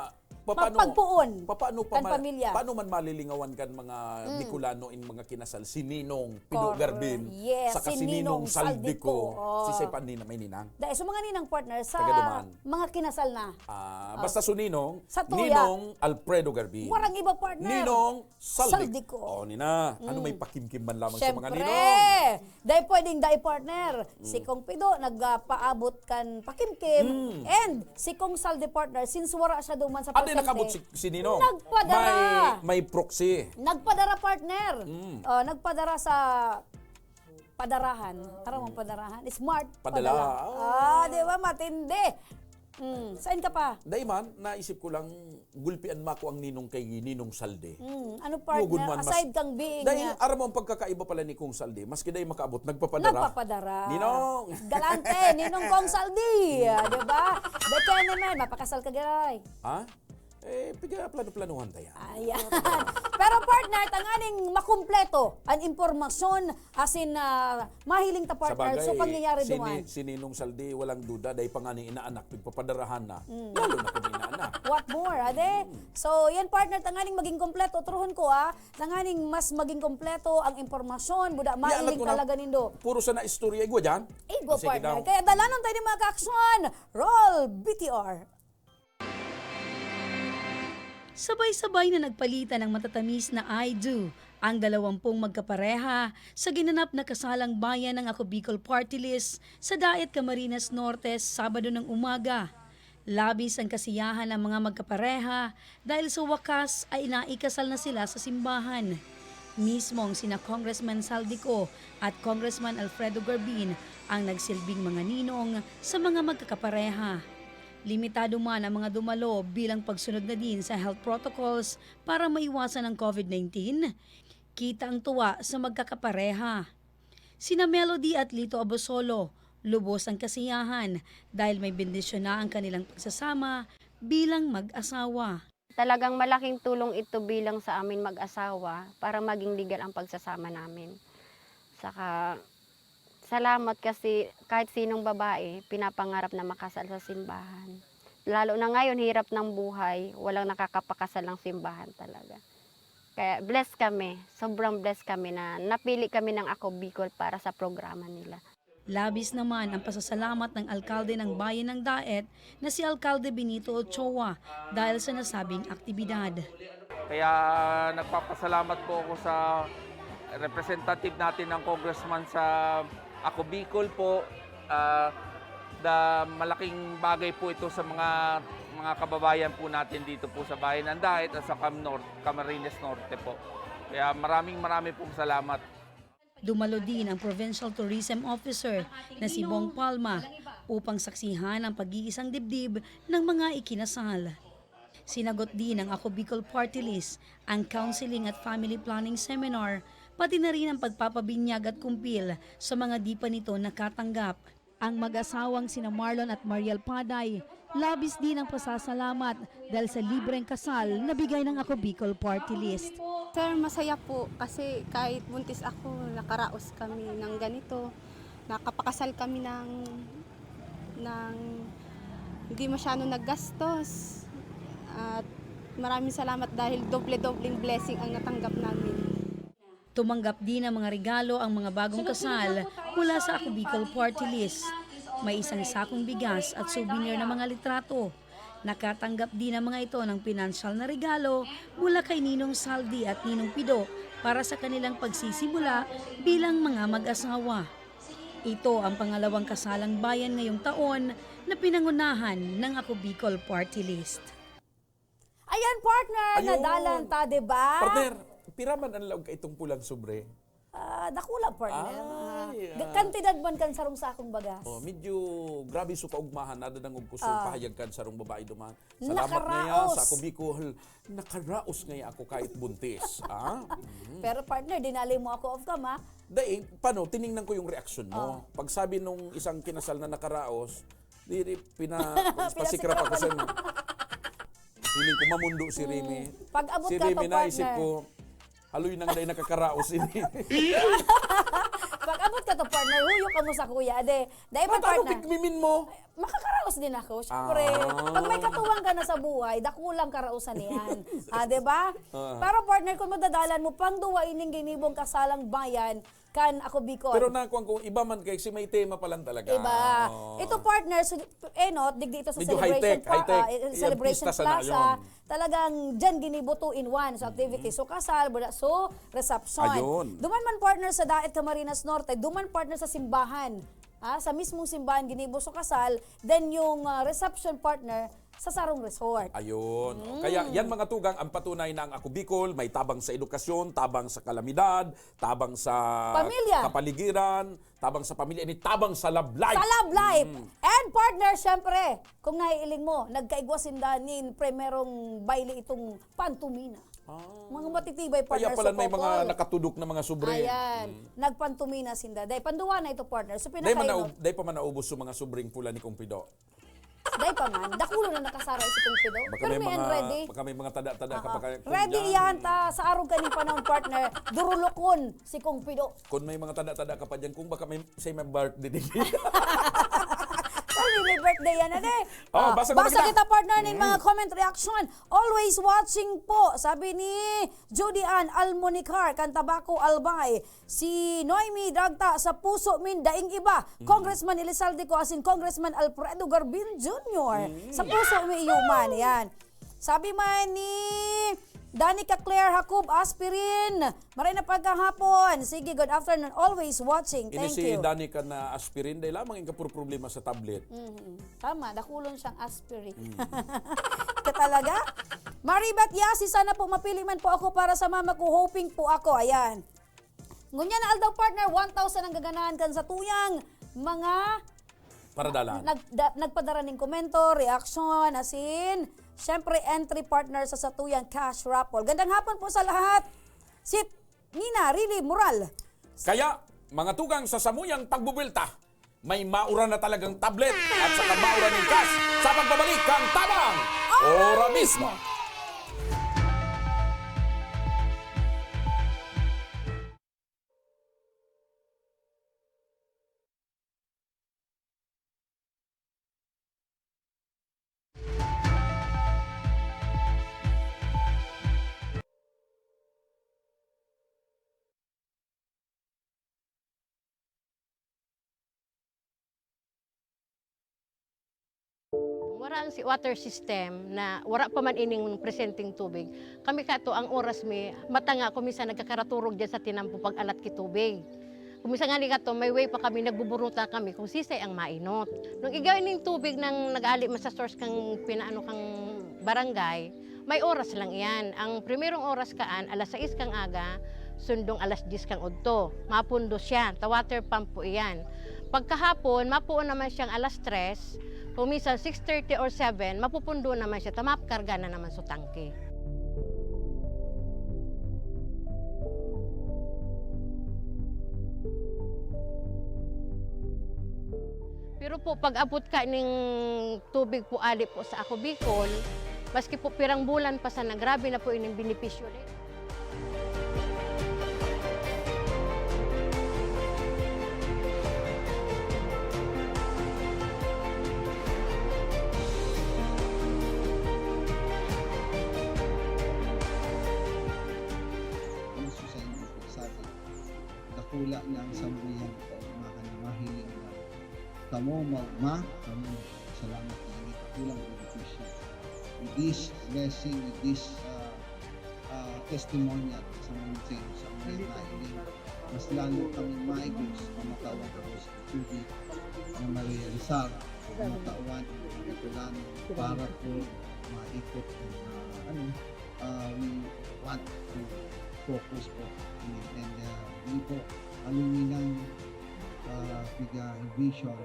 papaano, pagpuon papaano pa kan ma-, pamilya. paano man malilingawan kan mga Mm. Bicolano in mga kinasal? Si Ninong Pido Cor-, Garbin, yes, saka si si Ninong Ninong Saldico. Saldico. Oh. Si Sepa Nina, may ninang? Dahil sa mga ninang, partner, sa Taga duman. mga kinasal na. Ah, Oh. basta so Ninong, Sa tuya. Ninong Alfredo Garbin. Warang iba, partner. Ninong Saldico. Saldico. Oh, nina. Ano, Mm. may pakimkim man lamang sa mga Siyempre. ninong? Dai pwedeng dai, partner. Si Mm. Kong Pido nagpaabot kan pakimkim. Mm. And si Kong Saldi, partner, since wara siya duman sa Ano yung presente, nakabot si, si Ninong? nagpadara. May, may proxy. Nagpadara, partner. Mm. Oh, nagpadara sa padarahan. Aram mo ang Mm. padarahan? Smart Padala. padala. Ah. Ah, di ba? Matindi. Mm. Sain ka pa? Dai man, naisip ko lang, gulpian mako ang ninong kay Ninong Saldi. Mm. Ano, partner? Aside kang being, dai, ah, aram mo ang pagkakaiba pala ni Kong Saldi, maski dai makaabot, nagpapadara. Nagpapadara. Ninong! Galante, Ninong Kong Saldi, ah, di ba? Dai kaya naman, mapakasal ka, Garay. Ha? Eh, piga plano-planuhan tayo. Ayan. Pero, partner, tanganing makumpleto ang impormasyon, asin, ah, mahiling ta, partner. So, pangyayari si duman. Ni-, si Ninong Saldi, walang duda, dahil pa nga ni inaanak, pigpapadarahan na. Mm. Lalo na kung inaanak. What more, ade? Mm. So, yan, partner, tanganing maging kompleto. Truhon ko, ah, tanganing mas maging kompleto ang impormasyon, buda, mahiling talaga nindo. Puro sana istorya, igwa dyan? Igwa, partner. Kaya dalanon tayo ng mga kaaksyon. Roll, B T R. Sabay-sabay na nagpalitan ng matatamis na "I do" ang dalawampung magkapareha sa ginanap na kasalang bayan ng Ako Bicol Party List sa Daet, Camarines Norte, Sabado ng umaga. Labis ang kasiyahan ng mga magkapareha dahil sa wakas ay naikasal na sila sa simbahan. Mismong sina Congressman Saldico at Congressman Alfredo Garbin ang nagsilbing mga ninong sa mga magkakapareha. Limitado man ang mga dumalo bilang pagsunod na din sa health protocols para maiwasan ang COVID nineteen, kita ang tuwa sa magkakapareha. Sina Melody at Lito Abosolo, lubos ang kasiyahan dahil may bendisyon na ang kanilang pagsasama bilang mag-asawa. Talagang malaking tulong ito bilang sa amin mag-asawa para maging legal ang pagsasama namin. Saka, salamat kasi kahit sinong babae, pinapangarap na makasal sa simbahan. Lalo na ngayon, hirap ng buhay, walang nakakapakasal ng simbahan talaga. Kaya blessed kami, sobrang blessed kami na napili kami ng Ako Bicol para sa programa nila. Labis naman ang pasasalamat ng alkalde ng bayan ng Daet na si Alkalde Benito Ochoa dahil sa nasabing aktibidad. Kaya nagpapasalamat po ako sa representative natin ng congressman sa Ako Bicol po. Ah, da, malaking bagay po ito sa mga, mga kababayan po natin dito po sa Bayan ng Daet at sa Cam North, Camarines Norte po. Kaya maraming, maraming pong salamat. Dumalo din ang Provincial Tourism Officer na si Bong Palma upang saksihan ang pag-iisang dibdib ng mga ikinasal. Sinagot din ng Ako Bicol Party List ang counseling at family planning seminar, pati na rin ang pagpapabinyag at kumpil sa mga di pa nito nakatanggap. Ang mag-asawang sina Marlon at Mariel Paday, labis din ang pasasalamat dahil sa libreng kasal na bigay ng Ako Bicol Party List. Sir, masaya po kasi kahit buntis ako, nakaraos kami ng ganito. Nakapakasal kami ng, ng hindi masyado naggastos. At maraming salamat dahil doble-dobleng blessing ang natanggap namin. Tumanggap din ng mga regalo ang mga bagong kasal mula sa Ako Bicol Party List. May isang sakong bigas at souvenir na mga litrato. Nakatanggap din ang mga ito ng pinansyal na regalo mula kay Ninong Saldi at Ninong Pido para sa kanilang pagsisimula bilang mga mag-asawa. Ito ang pangalawang kasalang bayan ngayong taon na pinangunahan ng Ako Bicol Party List. Ayan, partner, ayun. Nadalan ta, di ba? Partner, pira man ang laog ka itong pulang sobre? Ah, dakula, partner. Ay, ah, ah. Kantidad man kan sarong sakong bagas. Oh, medyo grabe so kaugmahan, nadadangog ko so pahayag kan sarong babae duman. Salamat ngaya sa Ako Bicol. Nakaraos ngaya ako kahit buntis. Ah? Mhm. Pero, partner, dinali mo ako off cam, ha? Dai, paano? Tiningnan ko yung reaksyon mo. Oh. Pagsabi nung isang kinasal na nakaraos, di, di, pina-, pasikra pa ko sa imo. Feeling ko mamundo si Remy. Mm. Pag-abot ka to, partner. Si Remy, naisip ko, haloy nang dai nakakaraos ini. Pag-abot ka to, partner, huyo ka mo sa kuya. Ade, dai pa, partner. Ano tikmimin mo? Makakaraos din ako, syempre. Ah. Pag may katuwang ka na sa buhay, dakulang karaosan niyan. Ah, di ba? Ah. Pero, partner, kung madadalan mo, pang duwa ining ginibong kasalang bayan, kan Ako Bicol. Pero nakuan ko, iba man kay si may tema pa lang talaga. Iba. Oo. Ito, partner, so, eh, no, digdi ito sa Celebration Pla-, ah, eh, Celebration Plaza. Medyo high-tech. High-tech. Yung pista sana yun. Talagang dyan ginibo two in one. So, activity. Mm-hmm. So, kasal, bula, so, reception. Ayun. Duman man, partner, sa Daet, Camarines Norte. Duman, partner, sa simbahan. Ah, sa mismong simbahan, ginibo, so, kasal. Then, yung, ah, reception, partner, sa sarong resort. Ayun. Mm. Kaya yan, mga tugang, ang patunay na ang Ako Bicol may tabang sa edukasyon, tabang sa kalamidad, tabang sa Pamilya. kapaligiran, tabang sa pamilya, ini tabang sa love life. Sa love life. Mm. And partner, syempre, kung naiiling mo, nagkaigwa sinda nin primerong baile itong pantomina. Ah. Mga matitibay, partner, Kaya pala sa may mga Bicol. nakatudok na mga sobre. Ayan. Mm. Nagpantomina sinda. Dahil panduwa na ito, partner. So, Dahil man pinakainot. naub-, dahil pa man naubos yung mga sobring pula ni Kong Pido. Dai pa man, dakulo na nakasaray si Kong Pido. Baka Pero may may mga, ready. baka may mga tada-tada ka Ah, pa ah. kaya, Kong Ready Jan. iyan ta sa arog kaning panahon, partner. Durulokon si Kong Pido. Kung may mga tada-tada ka pa dyan, kung baka may, say may birthday din. Sabi, may birthday yan, ade. Oh, Ah, basa ko basa na kita. kita, partner, nin Mm. mga comment reaction. Always watching po, sabi ni Judy Ann Almonicar, kan Tabaco, Albay. Si Noemi Dagta, "Sa puso min daing iba, Mm. Congressman Elizalde Co asin Congressman Alfredo Garbin Junior. Mm. Sa puso mi iyo man." Yan. Sabi man ni Danica Claire Jacob Aspirin, "Maray na pagkahapon. Sige, good afternoon. Always watching. Ini Thank si you." Danica na aspirin, dahil lamang yung kapuro problema sa tablet. Mhm. Tama, dakulon siyang aspirin. Mm. Ka talaga? Maribet Yasi, "Sana po mapili man po ako para sa mama ko. Hoping po ako." Ayan. Ngunyan na aldaw, partner, one thousand ang gaganahan kan satuyang mga Paradalan. nag-, da-, nagpadara ning komento, reaksyon, asin, syempre, entry, partner, sa satuyang cash raffle. Gandang hapon po sa lahat. Si Nina Rili Moral. Kaya, mga tugang, sa samuyang pagbubuelta, may maura na talagang tablet at saka maura ning cash sa pagbabalik kan Tabang Ora Mismo. Wara ang si-, water system na wara pa man ining presenteng tubig. Kami kato, ang oras mi, mata nga ako minsan nagkakaraturog dyan sa tinampo pag-alat ki tubig. Kung minsan nga ni kato, may way pa kami, nagbuburuta kami kung sisay ang mainot. Nung igay ning tubig nang nag-aali man sa source kang pinaano kang barangay, may oras lang iyan. Ang primerong oras kaan, alas sais kang aga, sundong alas dyes kang udto. Mapundo siya, ta water pump po iyan. Pagkahapon, mapuon naman siyang alas tres, kung minsan six thirty or seven, mapupundo naman siya, ta makarga na naman sa tangke. Pero po, pag-abot ka ning tubig po ali po sa Ako Bicol, maski po pirang bulan pa sana, grabe na po ining benepisyo din. Ang susay mo po, sabi, dakula na ang sambuyan ko, mga mahiling na. Kamo, ma-, ma-, kamo, salamat na ini, dakulang benepisyo. With this blessing, with this, ah, ah, testimonial sa mga sa mga nailing, mas lalo kami maigos na makawan ako sa tubig na marealisar, na matawan ang mga kailangan para po maikot ang, ah, ano, ah, we want to focus po. And, and, ah, hindi po aluminang, ah, piga vision.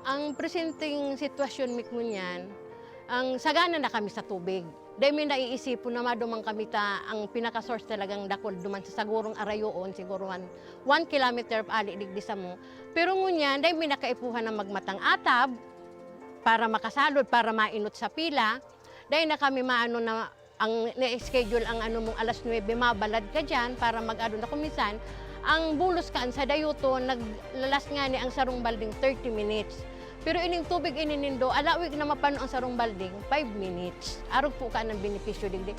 Ang presenteng sitwasyon mi ngunyan, ang sagana na kami sa tubig. Dai mi naiisipon na maduman kami ta ang pinaka-source talagang dakul duman sa sagurong arayoon, siguro one, one kilometer ali digdi samo. Pero ngunyan, dai mi na kaipuhan na magmatang atab para makasalod, para mainot sa pila. Dai na kami maano na ang na-schedule ang ano mong alas nuebe, mabalad ka diyan para mag-ano na. Kung minsan, ang bulos kaan sa dayuton, naglalas ngani ang sarong balding thirty minutes. Pero ining tubig ini nindo, alawig na mapano ang sarong balding, five minutes. Arog po ka ng benepisyo digdi.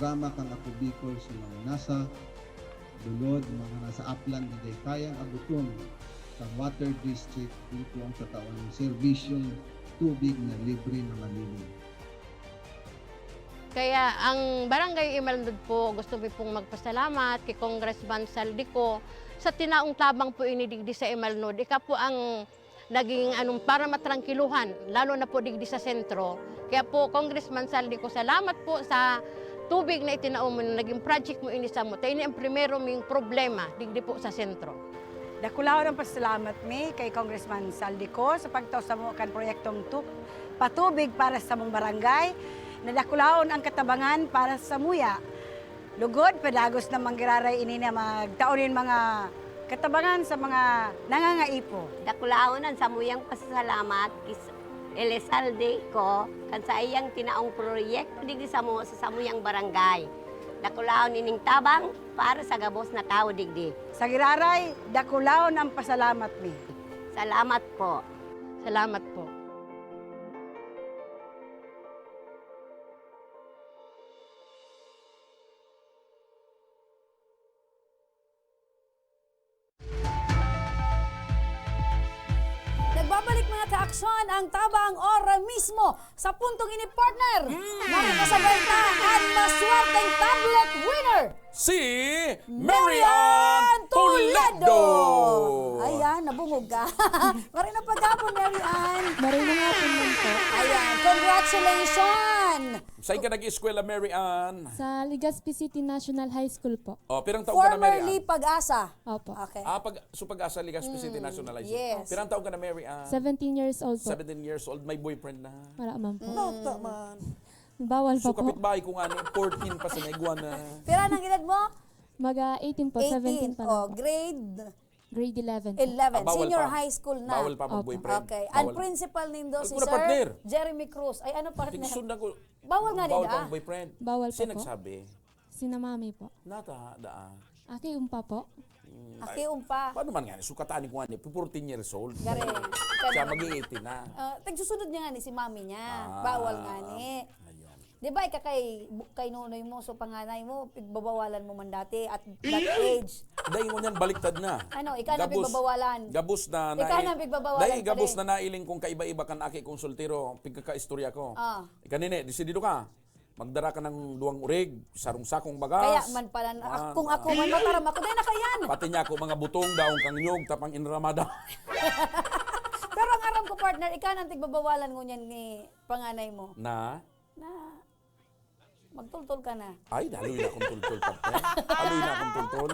programa kan Ako Bicol sa mga nasa bulod, mga nasa aplan, digay kayang abuton kan water district, ito ang tatawan ng serbisyong tubig na libre na malinis. Kaya ang Barangay Imalnod po, gusto mi pong magpasalamat kay Congressman Saldico sa tinaong tabang po ini digdi sa Imalnod. Ika po ang naging anong para matrangkiluhan, lalo na po digdi sa sentro. Kaya po, Congressman Saldico, salamat po sa tubig na itinao mo, na naging project mo ini samo. Ta ini ang primero ming problema digdi po sa sentro. Dakulaon ang pasalamat mi kay Congressman Saldico sa pagtao samo kan proyektong tu-, patubig para sa samong barangay. Nadakulaon ang katabangan para sa muya. Lugod, padagos na manggiraray ini na magtao nin mga katabangan sa mga nangangaipo. Dakulaon ang samuyang pasasalamat kis Elizalde ko kan sa iyang tinaong proyekto digdi samo sa samuyang barangay. Dakulaon ining tabang para sa gabos na tawo digdi. Sa giraray, dakulaon ang pasalamat mi. Salamat po. Salamat po. Nagbabalik, mga kaaksyon, ang Tabang Ora mismo sa puntong ini, partner. Mm. Makakasabay ta an maswerteng tablet winner. Si Mary Ann Toledo. Ayan, nabungog ka. Maray na paghapon, Mary Ann. Maray na nga po, ma'am po. Ayan, congratulations. Saan ka nag-eskwela, Mary Ann? Sa Legazpi City National High School po. Oh, pirang taon ka na, Mary Ann? Formerly Pag-asa. Opo. Okay. Ah, pag, so Pag-asa, Legazpi City National High School. Yes. Pirang taon ka na, Mary Ann? Seventeen years old po. Seventeen years old, may boyfriend na. Wala man po. Bata man. Bawal pa po. So, kapitbahay ko nga ni, fourteen pa sa naigwa na. Pira nang edad mo? Mag, ah, eighteen po, seventeen pa lang po. Oh, grade? Grade eleven po. Eleven. Ah, bawal pa. Senior high school na. Bawal pa mag-boyfriend. Opo. Okay. Ang principal nindo si Sir Jeremy Cruz. Ay, ano, partner? Tigsundan ko. Bawal nga, bawal pa mag-boyfriend. Bawal pa po. Sino nagsabi? Sina mami po. Nata, daa. Aki umpa po. Mm, aki umpa. Paano man nga, sukatan ko nga ni, fourteen years old. Gari. Siya mag-eighteen na. Ah, tagsusunod niya nga ni si mami niya. Ah, bawal nga ni. Ayun. Di ba, ika kay, bu-, kay nonoy mo, so panganay mo, pigbabawalan mo man dati at that age. Dai ngunyan, baliktad na. Ano, ika na pigbabawalan? Gabos na. Ika na pigbabawalan. Dai, gabos na nailing kong kaiba-iba kan aki kong soltero, pigkakaistorya ko. Ah. Ika nini, desidido ka. Magdara ka ng duwang urig, sarong sakong bagas. Kaya man pala, kung ako man, mataram ako, dai na kaiyan. Pati niya ako, mga butong, daong kang nyog, tapang inramada. Pero ang aram ko, partner, ika na an tigbabawalan ngunyan ni panganay mo. Na? Na magtultol ka na. Ay, haloy na akong tultol, partner. Haloy na akong tultol.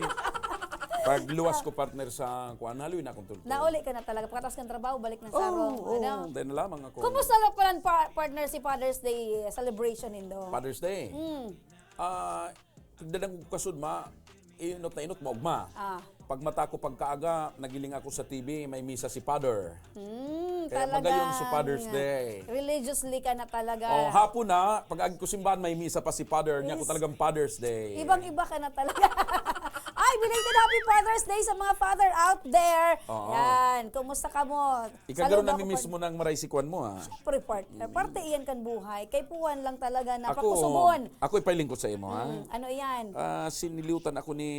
Pag luwas ko, partner, sa kuan, haloy na akong tultol. Nauli ka na talaga. Pagkatapos ng trabaho, balik na sa saro. Oo, oo. Dai na lamang ako. Kumusta lang pala, pa-, partner, si Father's Day celebration nindo? Father's Day? Mm. Ah, tigdadan ko kasud, ma, inot na inot, maugma. Ah. Pagmata ko pagkaaga, nagiling ako sa T V, may misa si Father. Hmm, kaya magayon sa Father's Day. Religiously ka na talaga. Oh, hapon na, pag-agi ko simbahan, may misa pa si Father. Niya ko talagang Father's Day. Ibang-iba ka na talaga. Ay, belated Happy Father's Day sa mga father out there. Oo. Yan, kumusta ka mo? Ika garo namimiss mo nang maray si kuan mo, ha? Siyempre, partner. Parte iyan kan buhay. Kay puwan lang talaga na pakusubon. Ako, ako ipalingkod sa imo, ha? Mm, ano iyan? Ah, siniliutan ako ni,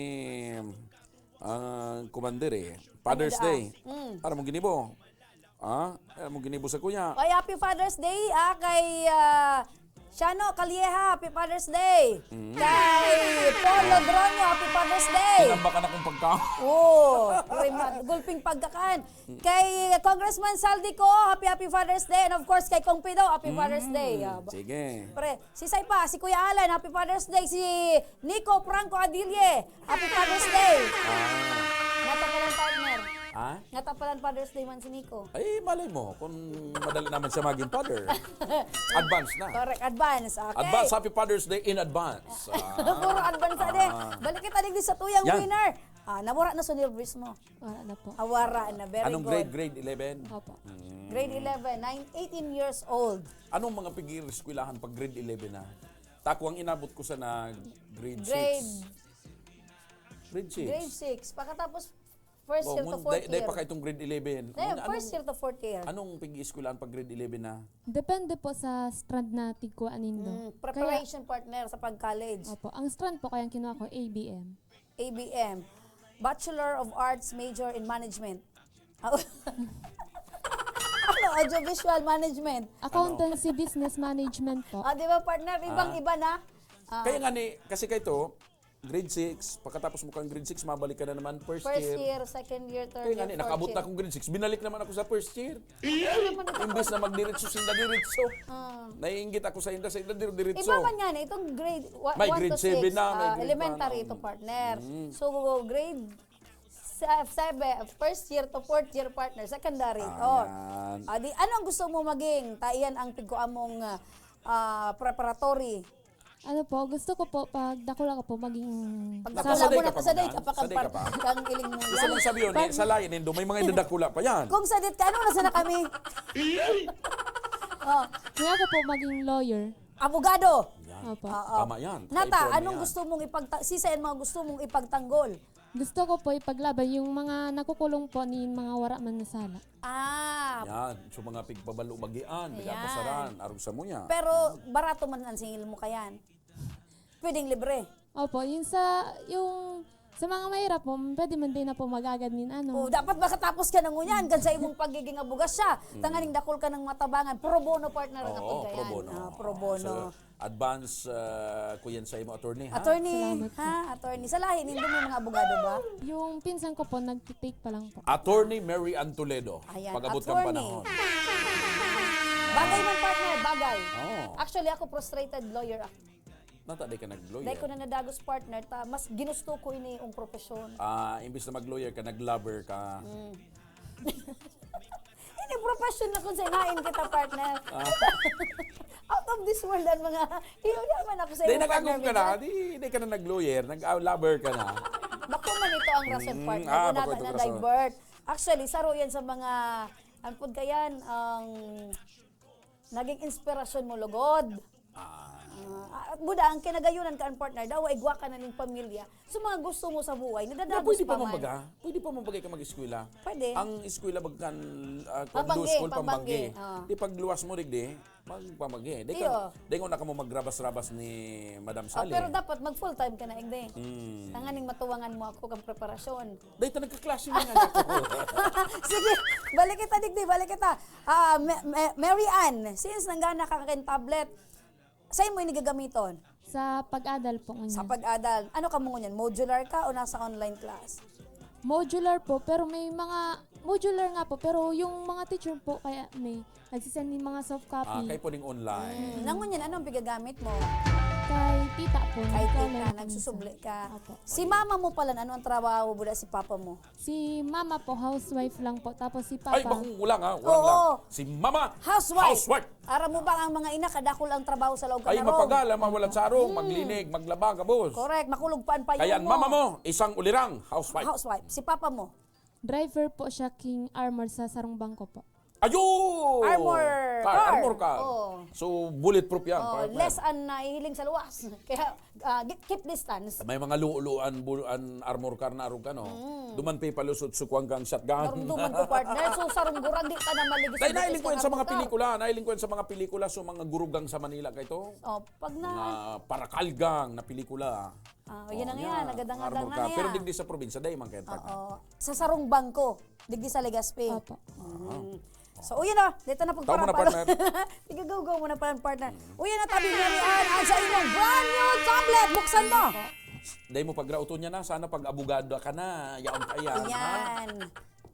ah, Commander, eh. Father's Day. Mm. Ano mong ginibo? Ah, ano mong ginibo sa kuya? Ay, happy Father's Day, ah, kay, ah, Shano Calleja, happy Father's Day. Mm. Kay Paul Lodronio, happy Father's Day. Tinambakan akong pagkaon. Oo, gulping pagkakan. Kay Congressman Saldico, happy, happy Father's Day. And of course, kay Kong Pido, happy Father's Day. Ah, ba-, sige. Pre, si Sai pa, si Kuya Alan, happy Father's Day. Si Nico Franco Adille, happy Father's Day. Ah. Ngatapalan, partner. Ha? Ngatapalan Father's Day man si Nico. Ay, malay mo, kung madali naman siya maging father. Advance na. Correct, advance. Okay. Advance, happy Father's Day in advance. Ah. Puro advance na, eh. Ah. Balik kita digdi sa tuyang winner. Ah, nawara na sa nervous mo. Wala na po. Ah, wala na. Very good. Anong grade? Grade eleven? Opo. Mm. Grade eleven, nine, eighteen years old. Anong mga pag-iireskwelahan pag grade eleven na? Tako ang inabot ko sa na grade six. Grade six. Grade six. Pagkatapos, First year to fourth year. Dai pa kaitong grade eleven. First year to fourth year. Anong pag-ieskwelahan pag grade eleven na? Depende po sa strand na tigkuha nindo. Mm, preparation partner sa pag-college. Opo. Ang strand po kayang kinuha ko, A B M. A B M. Bachelor of Arts major in Management. Ano? Audiovisual Management. Accountancy Business Management po. Ah, di ba, partner? Ibang-iba na. Ah. Kaya nga ni, kasi kaito, grade six, pagkatapos mo kang grade six, mabalik ka na naman first year. First year, second year, third year, fourth year. Kaya nga ni, nakaabot na akong grade six, binalik naman ako sa first year. Imbis na magdiretso, sinda diretso. Ah. Naiinggit ako sa inda, sa inda dir-, diretso. Iba man nga na, itong grade wa-, one to six, ah, elementary to partner. May grade seven na, may grade one. Mm. So, grade se-, seven, first year to fourth year partner, secondary. Ah, yan. Ah, di, ano ang gusto mo maging? Ta-, iyan ang pigkuan mong, ah, ah, preparatory. Ano po, gusto ko po, pag dakula ko po, maging Pag dakula mo na, saday ka pa, saday ka pa, kang iling mo yan. Gusto mong sabihin, eh, sa lain, Indo, may mga idadakula pa yan. Kung sadit ka, ano na sana kami? Oh. Kaya ko po maging lawyer. Abogado. Yan. Opo. Oo. Tama yan. Nata, anong gusto mong ipagta-, sisa yan mga gusto mong ipagtanggol? Gusto ko po ipaglaban yung mga nakukulong po ni mga wara man nasala. Ah. Yan. So, mga pigpabalo bagian, pigpapasaran, arog sa muya. Pero barato man ang singil mo kayan. Pwedeng libre. Opo, yun sa, yung sa mga mahirap po, pwede man din na po mag-agad nin ano. Oh, dapat makatapos ka na ngunyan, kan sa imong pagiging abogasya. Mm. Tanganing dakul ka ng matabangan. Pro bono partner ang Oo, apod pro kayan. Bono. Ah, pro bono. So, advance, ah, kuyan sa imo, attorney, ha? Attorney, Salamat po. Ha? Attorney. Sa lahi, nindo may mga abogado ba? Yung pinsan ko po, nagtitake pa lang po. Attorney Mary Ann Toledo. Ayan, pag-abot kang attorney. Panahon. Bagay man, partner, bagay. Oo. Actually, ako, frustrated lawyer ako. Nata, di ka nag-lawyer? Dahil ko na nadagos, partner, ta, mas ginusto ko ini yung profesyon. Ah, imbis na mag-lawyer ka, nag-lover ka. Mm. Ini profession na kung sinain kita, partner. Ah. Out of this world ang mga, iyo naman ako sa Di, iyo, partner, nag-agom ka na. Minsan. Di, di ka na nag-lawyer, nag-lover ka na. Bako man ito ang rason, Mm, partner, ah, kung bako nata itong rason. Na-divert. Actually, saro yan sa mga, ang pagkayan, ang naging inspirasyon mo, lugod. Ah. Ah, at buda, ang kinagayunan ka, ang partner, daw, igwa ka na ning pamilya. So, mga gusto mo sa buhay, Na nadadagos pwede pa pa man man. Baga? Pwede pa man baga ka mag-eskwela? Pwede. Ang eskwela, bagkan, ah, kung Pambanggi, law school, pambanggi. Pambanggi. Ah. Di pagluwas mo, digdi, magpamagi. Di ka, Iyo. Di nga na ka mo magrabas-rabas ni Madam Oh, Sally. Pero dapat mag full time ka na, Igde. Mm. Tanganing matuwangan mo ako kang preparasyon. Dahil ta nagkaklase na nga ako. Sige, balik kita, digdi, balik kita. Ah, Ma-, Ma-, Mary Ann, since nanggana ka kang tablet, saan mo ini gagamiton? Sa pag-adal po ngunyan. Sa pag-adal. Ano ka mo ngunyan? Modular ka o nasa online class? Modular po, pero may mga, modular nga po, pero yung mga teacher po, kaya may nagsisend yung mga soft copy. Ah, kay po ning online. Mm. Ngunyan, anong pigagamit mo? Kay tita po. Kay tita, nagsusubli ka. Opo. Si mama mo pala, ano ang trabaho mo, si papa mo? Si mama po, housewife lang po. Tapos si papa Ay, bakong kulang, ha? Kulang Oo. Lang. Si mama, Housewife. Housewife. Aram mo ba ang mga ina, kadakul ang trabaho sa laog kan Ay, harong? Mapagal, ang mawalat sa harong, Mm. Maglinig, maglaba, gabos. Correct, makulog pa ang payong Kaya ang mo. Mama mo, isang ulirang, housewife. Housewife. Si papa mo? Driver po siya, King Armor, sa sarong bangko po. Ayo! Armor car, car. Armor car. Oh. So, bulletproof yan, Oh, partner. Less ang nahihiling sa luwas. Kaya, ah, gi-, keep distance. May mga luuluan, bu-, an armor car na arog ka, no? Mm. Duman pa palusot sukwang kang shotgun. Narumduman ko, partner. So, sarong gurang, di ka na maligis Dahil ang nailing ko yan sa mga pagkakita. Pelikula. Nailing ko yan sa mga pelikula. So, mga gurugang sa Manila kaito. Oh, pag na Mga parakalgang na pelikula. Ah, yun na Oh, nga yan. Yan. Nagadalang Armor na car. Pero yan. Digdi sa probinsya, dahil man kayo, partner. Oo. Sa sarong bangko, digdi sa Legazpi. Opo. Mm. So, uyan na. Dito na Tao mo na, pagparaparan. Partner. Tigagaw-gaw mo na pala, partner. Mm. Uyan na, tabi, Mary Ann, ang sa inyong brand new tablet. Buksan mo. Dahil mo pagrauton niya na, sana pag-abogado ka na. Yaon ka yan, ha? Yan.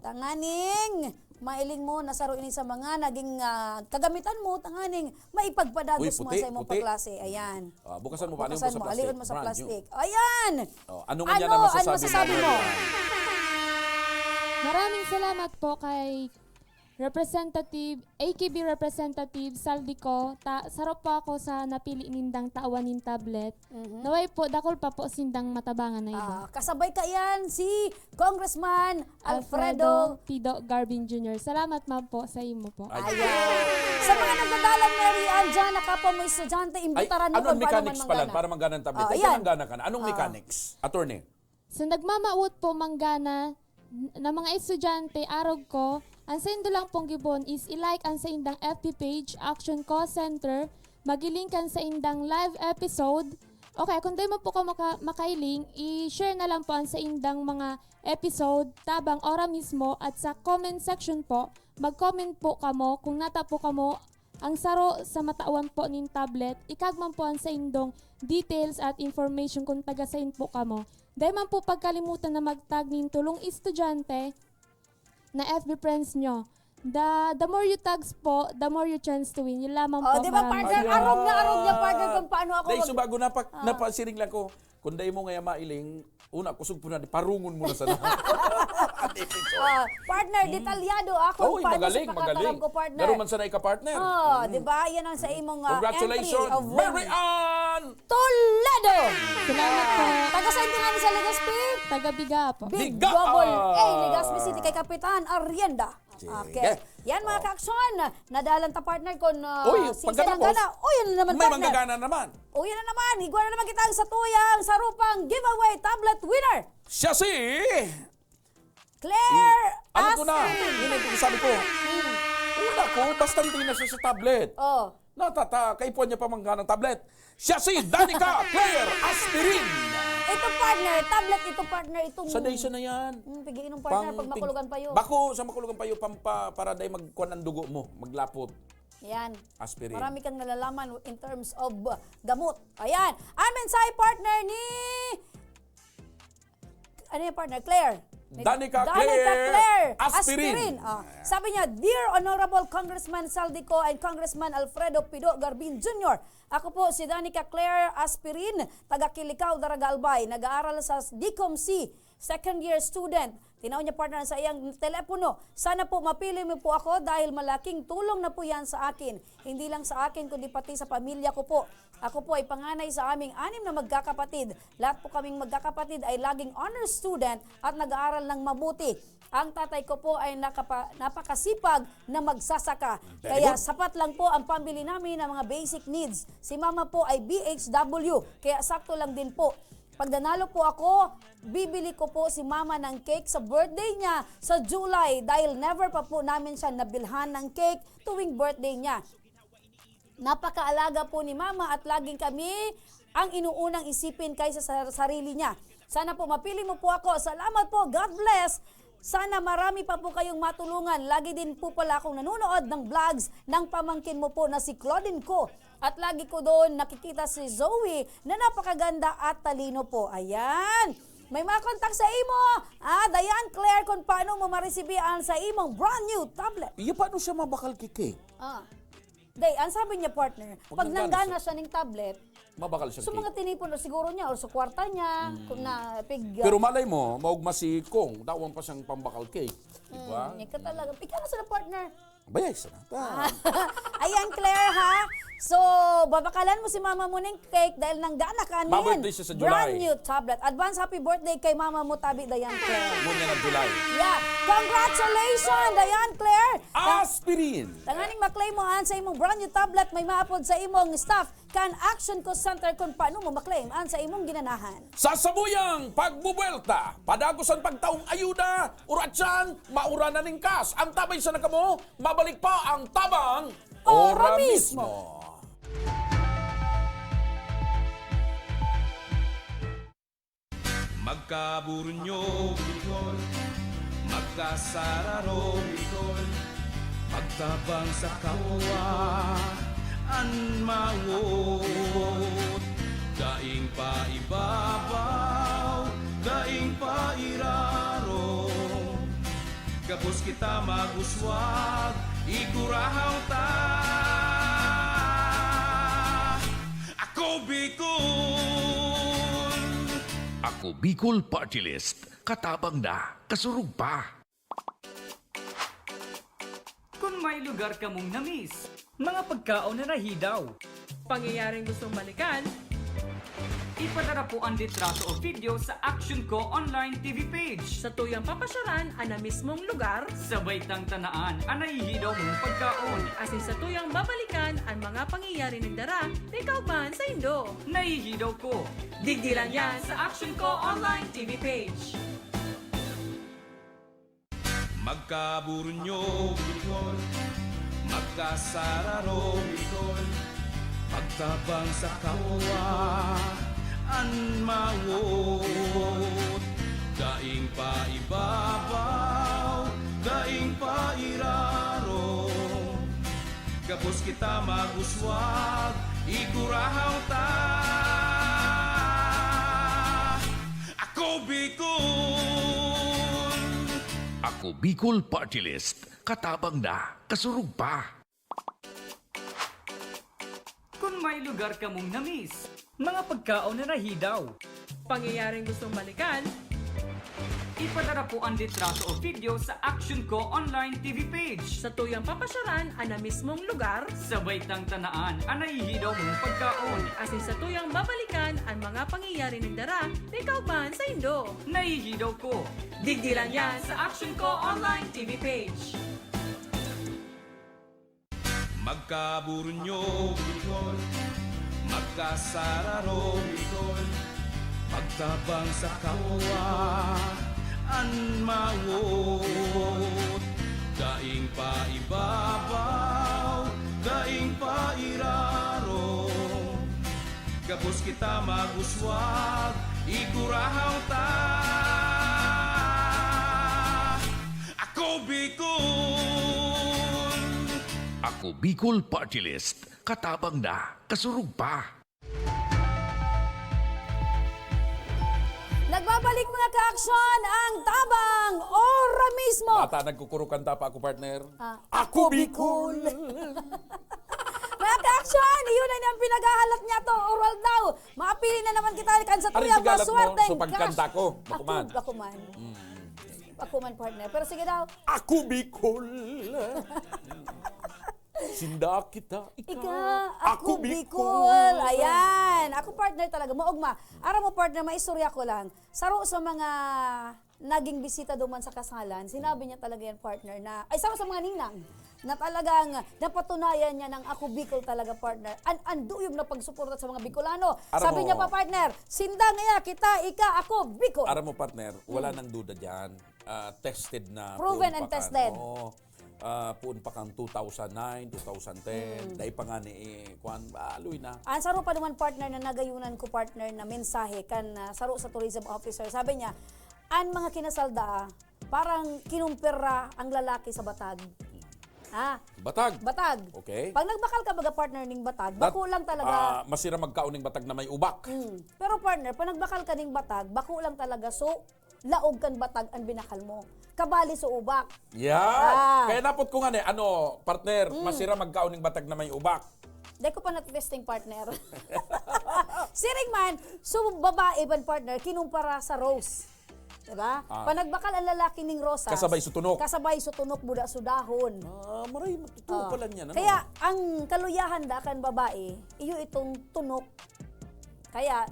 Tanganing, mailing mo, nasaro ini sa mga naging, ah, kagamitan mo, tanganing, maipagpadagos Uy, mo puti, sa imong puti. Pagklase. Ayan. Ah, bukasan mo pa, aliwan mo Bukasan sa mo, plastic. Aliwan mo sa Brand new. Plastic. Ayan! Oh, ano nga Ano? Ano masasabi mo, masasabi mo? Mary Ann? Maraming salamat po kay Representative, A K B Representative Saldico, ta-, saro po ako sa napili nindang tawan nin tablet. Mhm. Naway po, dakul pa po sindang matabangan na iba. Ah, kasabay ka yan, si Congressman Alfredo Alfredo Pido Garbin Junior. Salamat man po sa imo po. Ay. Ayan. Sa mga nagdadalan, Mary Ann, dyan, nakapa mo estudyante, Ay, imbitaran mo ano ang kung paano mechanics man pala, manggana. Para manggana ang tablet? Ah, Ay, ayan. Anong gana ka na? Anong Ah. Mechanics? Attorney? Sa nagmamawot po manggana, Na mga estudyante, arog ko, ang saindo lang pong gibon is i-like ang saindang F B page, Action Call Center, mag-link ang saindang live episode. Okay, kung dai mo po ka maka-, makailing, i-share na lang po ang saindang mga episode tabang ora mismo at sa comment section po, mag-comment po kamo kung nata po kamo ang saro sa matawan po nin tablet, ikagman po ang saindong details at information kung taga sain po kamo. Dai man po pagkalimutan na mag-tag nin tolong estudyante na F B friends nyo. The, the more you tags po, the more you chance to win. Yun lamang Oh, po. Di ba, Maraming partner? Salamat. Arog na arog niya, partner, kung paano ako Dahil mag- subago, napa-, Ah. napasiring lang ko, kung dai mo ngaya mailing, una, kusog po na, di, parungon mo na sana. Ah, partner, detalyado ako. Oy, Paano sa magaling, pakataram magaling. ko, partner? Garo man sana ika, partner. Oh, Mm. di ba? Yan ang sa imong, ah, Congratulations, entry of Mary one. Ann! Toledo! Salamat po. Taga saan ka nga sa Legazpi? Taga Biga po. Big Biga! Double A, Legazpi City, kay Kapitan Arrienda. Sige. Okay. Yan, mga Oh. ka-aksyon. Nadalan ta, partner, kung, ah, Uy, sisay pagkatapos, lang ka na. Uy, ano naman, may partner? manggagana naman. Uy, ano naman? Igwa na naman kita ang satuyang sarupang giveaway tablet winner. Siya si Claire Aspirin. Alam ko na. Yun ang sabi ko. Hmm. Una ko, basta hindi na siya sa tablet. Oh. Natata, kaipuhan niya pa mangga ng tablet. Siya si Danica Claire Aspirin. Ito, partner, tablet ito, partner, itong Sa Daysa na yan. Hmm, pigiinom, partner, Pang pag pig-, makulugan payo. Bako sa makulugan payo, pampa-, para day magkuhan ang dugo mo, maglapot. Yan. Aspirin. Marami kang nalalaman in terms of, uh, gamot. Ayan. Ang mensahe, partner, ni Ano yung partner? Claire. Danica Danica Claire Claire Aspirin. Aspirin. Ah, sabi niya, "Dear Honorable Congressman Zaldy Co and Congressman Alfredo Pido Garbin Junior, ako po si Danica Claire Aspirin, taga Kilicao, Daraga, Albay. Nag-aaral sa DCOMC, second year student." Tinaw niya, partner, sa iyang telepono. "Sana po mapili mo po ako dahil malaking tulong na po yan sa akin. Hindi lang sa akin, kundi pati sa pamilya ko po. Ako po ay panganay sa aming anim na magkakapatid. Lahat po kaming magkakapatid ay laging honor student at nag-aaral ng mabuti. Ang tatay ko po ay nakapa-, napakasipag na magsasaka. Very Kaya good. sapat lang po ang pambili namin ng mga basic needs. Si mama po ay B H W, kaya sakto lang din po. Pag nanalo po ako, bibili ko po si mama ng cake sa birthday niya sa July dahil never pa po namin siya nabilhan ng cake tuwing birthday niya. Napakaalaga po ni Mama at laging kami ang inuunang isipin kaysa sa sarili niya. Sana po mapili mo po ako. Salamat po. God bless. Sana marami pa po kayong matulungan. Lagi din po pala akong nanonood ng vlogs ng pamangkin mo po na si Claudine Co. At lagi ko doon nakikita si Zoe na napakaganda at talino po. Ayan. May mga kontak sa imo. Ah, Diane Claire, kung paano mo maresibi ang sa imong brand new tablet. Iya, paano siya mabakal ki cake? Ah. Day, ang sabi niya, partner, Pag pag nanggana nanggana siya. siya ning tablet, Mabakal siya so, ki mga tinipon na siguro niya or sa kwarta niya, Mm. kung na pig- Pero malay mo, maugma si Kong, dawan pa siyang pambakal cake. Di ba? Mm, ika talaga. Ika na sila, partner. Bayay sana. Ah. Ayan, Claire, ha? So, babakalan mo si mama mo ning cake dahil nanggana ka nin Ma-birthday siya sa July. brand new tablet. Advance happy birthday kay mama mo, tabi, Diane Claire. Mo niya na July. Yeah. Congratulations, Diane Claire. Tang- Aspirin. Tanganing maklay mo an sa imong brand new tablet, may maapod sa imong staff kan Action Call Center kung paano mo maklay an sa imong ginanahan. Sa sabuyang pagbubuelta, padagos an pagtaong ayuda, uratsan, maura na ning kas. Antabay sana kamo, mabalik pa ang Tabang Ora Ora Mismo. Mismo. Magkaburunyo, Bicol. Magkasararo, Bicol. Magtabang sa kapwa, an mawot. Daing paibabaw, daing pairarom. Gabos kita mag-uswag, igurahaw ta. Ako Bicol! Ako Bicol Party List. Katabang na, kasurog pa. Kung may lugar kamong na-miss, mga pagkaon na nahidaw, pangyayaring gustong balikan, ipadara po ang litrato o video sa Action Co Online T V page. Sa tuyang papasyaran an na mismong lugar, sabay tang tanaan an nahihidaw mong pagkaon. Asin sa tuyang babalikan an mga pangyayari nagdara ni kaugmahan saindo. Nahihidaw ko. Digdi lang yan sa Action Co Online T V page. Magkaburunyo, Bicol. Magkasararo, Bicol. Magtabang sa kapwa, an mawot. Daing paibabaw, daing pairarom. Gabos kita mag-uswag, igurahaw ta. Ako Bicol! Ako Bicol Party List. Katabang na, kasurog pa. Kung may lugar kamong na-miss, mga pagkaon na nahidaw, pangyayaring gustong balikan, ipadara po ang litrato o video sa Action Ko Online T V page. Sa tuyang papasyaran an na mismong lugar, sabay tang tanaan ang nahihidaw mong pagkaon. Asin sa tuyang babalikan an mga pangyayari nagdara ni kauban saindo. Nahihidaw ko. Digdi lang yan sa Action Ko Online T V page. Magkaburunyo, Bicol. Magkasararo, Bicol. Magtabang sa kapwa, an mawot. Daing paibabaw, daing pairarom. Gabos kita mag-uswag, igurahaw ta. Ako Bicol! Ako Bicol Party List. Katabang na, kasurog pa. Nagbabalik, mga ka-aksyon, ang Tabang Ora mismo. Bata, nagkukurukan ta pa ako, partner. Ah, Ako Bicol! Mga ka-aksyon, iyon na ang pinaghahalat niya to. Oral daw. Maapili na naman kita kan sa Ano tuyang yung galat mo? maswerteng So, pagkanta cash. ko, bakuman. Ako, bakuman. Bakuman, partner. Pero sige daw. Ako Bicol! Sinda kita, Ika, ikaw. ako, Bicol. Ayan. Ako, partner, talaga. Maugma. Aram mo, partner, maistorya ko lang. Saro sa mga naging bisita duman sa kasalan, sinabi niya talaga yan, partner, na, ay, saro sa mga ninang, na talagang napatunayan niya ng ako Bicol talaga, partner. An, an duyog na pagsuporta sa mga Bicolano. Aram Sabi mo, niya pa, partner, sinda ngaya kita, ika, ako, Bicol. Aram mo, partner, wala nang duda dyan. Ah, tested na. Proven poon and pa kan, tested. Oo. Ah, poon pa kan two thousand nine, two thousand ten, dai pa nga ni, eh, kwan, aloy na. Ang saro pa naman, partner, na nagayunan ko, partner, na mensahe kan ah, saro sa tourism officer. Sabi niya, an mga kinasal daa, parang kinumpara ang lalaki sa batag. Ah, Batag. Batag. Okay. Pag nagbakal ka, baga, partner, ning batag, Bat- bako lang talaga. Ah, masira magkaon ning batag na may ubak. Mm. Pero, partner, pag nagbakal ka ning batag, bako lang talaga. So, laog kan batag an binakal mo. Kabali sa ubak. Yeah. Ah. Kaya napot ko nga ni, ano, partner, Mm. masira magkaon ning batag na may ubak. Dai ko pa na-testing, partner. Siring man, so babae ban, partner, kinumpara sa rose. Diba? Ah. Panagbakal ang lalaki ning rosas. Kasabay sa tunok. Kasabay sa tunok, buda sa dahon. Ah, maray, totoo Ah. pala niyan. Ano? Kaya, ang kaluyahan da kan babae, iyo itong tunok. Kaya,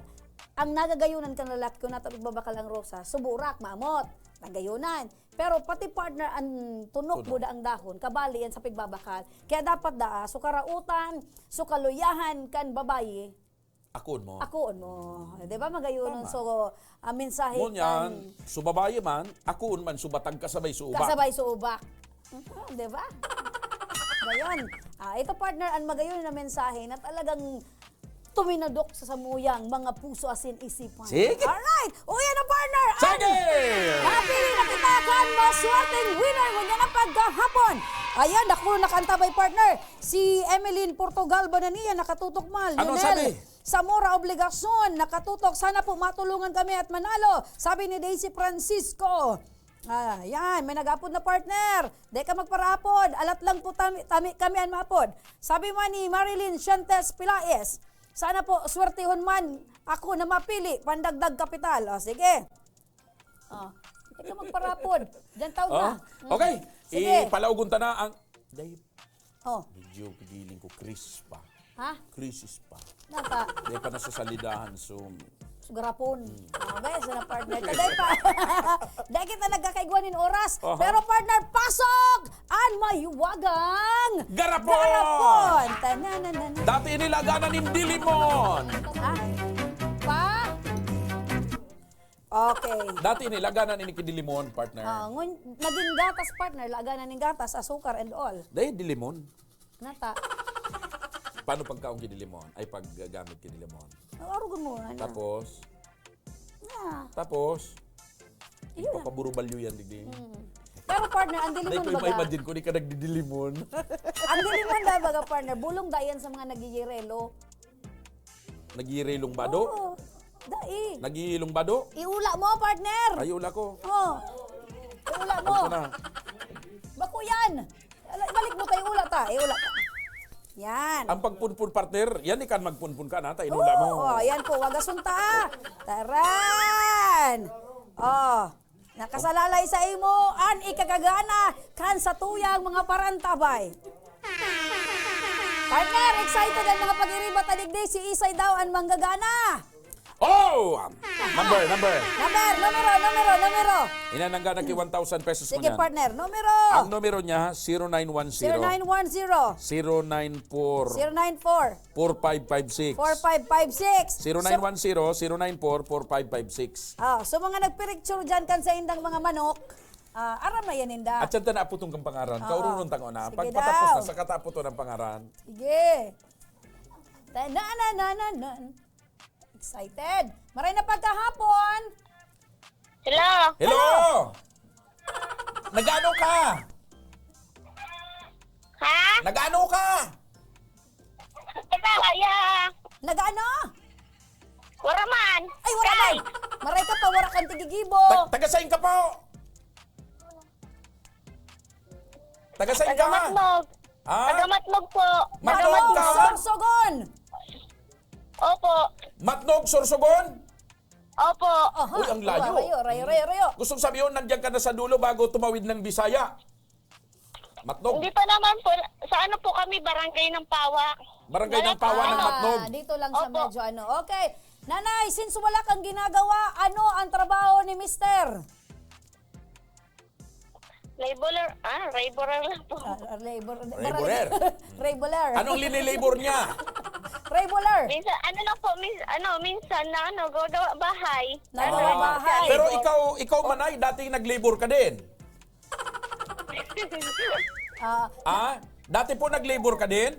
ang nagagayunan kan lalaki, kung nata pagbabakal ang rosas, suburak, maamot, nagayunan. Pero pati, partner, ang tunok, Tunok. Buda ang dahon, kabali yan sa pagbabakal. Kaya dapat daa, so karautan, so kaluyahan kan babae, Akoon mo. Akoon mo. Di ba, magayunon? Tama. So, ang mensahe Ngunyan, kan- so babae man, akoon man, so batag kasabay sa ubak. Kasabay sa ubak. Mhm, di ba? Gayon. Ah, ito, partner, ang magayon na mensahe na talagang tuminadok sa samuyang mga puso asin isipan. Sige. Alright! O, yan na, partner! Ang Sige! Napili na kita kan maswerteng winner ngunyan na paghahapon. Ayan, nakulo na kanta by partner. Si Emeline Portugal ba na niya nakatutok mal? Ano Lionel sabi? Zamora Obligacion, nakatutok. Sana po matulungan kami at manalo. Sabi ni Daisy Francisco. Ah, yan, may nag-apod na partner. Di ka magparapod. Alat lang po tami, tami kami an maapod. Sabi man ni Marilyn Sientes Pilaes, sana po swertehon man ako na mapili, pandagdag kapital. O, sige. O, di ka magparapod. Diyan taon Oh, na. Mm. Okay. Sige. Ipalaugon ta na ang... Dahil Oh, medyo pigiling ko, Chris pa. ha? Crisis pa. Nata, Dahil pa nasasalidahan, so... Sugarapon. Oh, guys, na partner. Taday pa. Dahil kita nagkakaigwa nin oras. Aha. Pero partner, pasok! An mayuwagang Garapon! Garapon! Tananana. Dati ini laganan nin Dilimon! Ha? Pa? Okay. Dati ini, laganan ini ki Dilimon, partner. Ah, ngun, naging gatas, partner, laganan ning gatas, asukar and all. Dahil Dilimon. Nata. Paano pagkaon ki Dilimon? Ay, paggamit ki Dilimon. Arugon mo, ano? Tapos, Ah, tapos, Yun. Ipapaburubalyo yan, digdi. Hmm. Pero partner, ang Dahil Dilimon ko baga. ima-imagine ko, di ka nagdidilimon. Ang Dilimon na baga, partner, bulong da yan sa mga nagigirelo. Nagirelong bado? Oo. Dai. Nagilong bado? Iula mo, partner. Ay, ula ko. Oh. Iula mo. Ano na? Bako yan. Ala, balik mo tayo, ula ta. Iula ta. Yan. Ang pagpunpun, partner, yan ikan magpunpun ka na, ta inula mo. Oh, yan po. Wagasunta. Taran. Oh. Nakasalalay sa imo an ikakagana kan satuyang mga parantabay. Partner, excited ang mga pag-iriba ta digdi. Si Isay daw an manggagana. Oh! Number, number. Number, numero, numero, numero. Inanangga na ki one thousand pesos Sige, ngunyan. Partner. Numero. Ang numero niya, zero nine one zero. Zero nine one zero. Zero nine four. Zero nine four. Four five five six. Four five five six. Zero nine one zero, zero nine four, four five five six. Ah, so mga nagpiricture dyan kan sa indang mga manok, ah, aram na yan inda. At siya na aputong kang pangaran. Oo. Kaurunon tango na. Sige Pagpatapos daw. Na, saka ta aputon ang pangaran. Sige. Tananananan. Excited. Maray na pagkahapon. Hello. Hello! Nagano ka? Ha? Nagano ka? Diba, kaya, Nagano? wara man. Ay, wala Kay, man. Maray ka pa, wara kang tigigibo. Ta- taga saan ka po? Taga saan ka? Taga Matnog. Ha? Taga Matnog po. Matnog Taga ka? Sorsogon. Opo. Matnog, Sorsogon? Opo. Aha. Uy, ang layo. Rayo, rayo, rayo, rayo. Gusto kong sabihin, nandiyan ka na sa dulo bago tumawid ng Bisaya. Matnog. Hindi pa naman po. Sa ano po kami, Barangay ng Pawa. Barangay ng Wala Pawa pa. ng Matnog. Ah, dito lang sa Opo. medyo ano. Okay. Nanay, since wala kang ginagawa, ano ang trabaho ni Mister? Laborer. Ah, laborer lang po. Ah, labor, Laborer. Regular. Anong linilabor niya? Regular. Minsan, ano lang po, minsan, ano, minsan na ano, gagawa bahay. Nagawa Ano, bahay. Pero ikaw, ikaw manay, dati naglabor ka din. Ah, Ah, dati po naglabor ka din?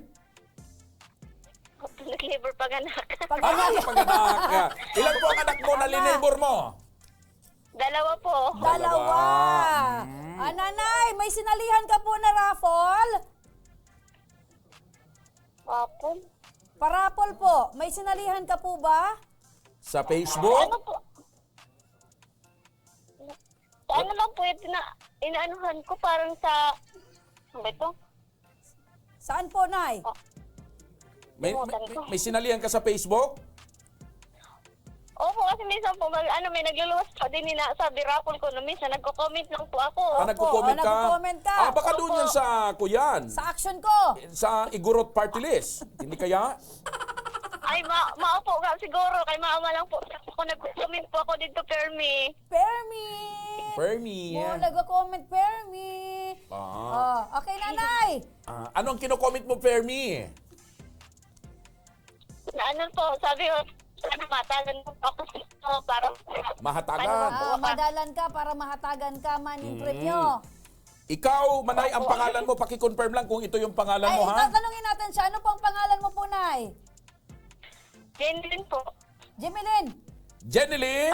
Naglabor pag anak. pag Ah, pag-anak ka. Ilan po ang anak mo na linabor mo? Dalawa po. Dalawa. Mm. Ah, nanay, may sinalihan ka po na raffle? Opo. Parapol po. May sinalihan ka po ba? Sa Facebook? Ano po? Sa ano lang po yung ina inaanuhan ko? Parang sa, ano ba ito? Saan po, Nay? May, may, Limutan ko. May sinalihan ka sa Facebook? Opo, kasi minsan po, mag, ano, may nagluluwas po din na sabi, raffle ko, no, minsan nagko-comment lang po ako. Ah, nagko-comment oh, ka? nagko-comment ka. Ah, baka doon Opo. Yan sa, kuyan. Sa action ko. Sa Igorot Party List. Hindi kaya? Ay, ma maopo nga siguro. Kay mama lang po. Ako nagko-comment po ako dito, Permi. Permi. Permi. Mo, nagko-comment, Permi. Ah. Oh, okay, Nanay. Ah, anong kino-comment mo, Permi? Na ano po, sabi ko, sana matagan mo ako dito para Mahatagan. Ano po? Ah, madalan ka para mahatagan ka man yung Mm. premyo. Ikaw, Manay, ang Opo. Pangalan mo, paki-confirm lang kung ito yung pangalan Ay, mo, ha? tatanungin natin siya, ano pong pangalan mo po, Nay? Genuine po. Jemeline. Jeneline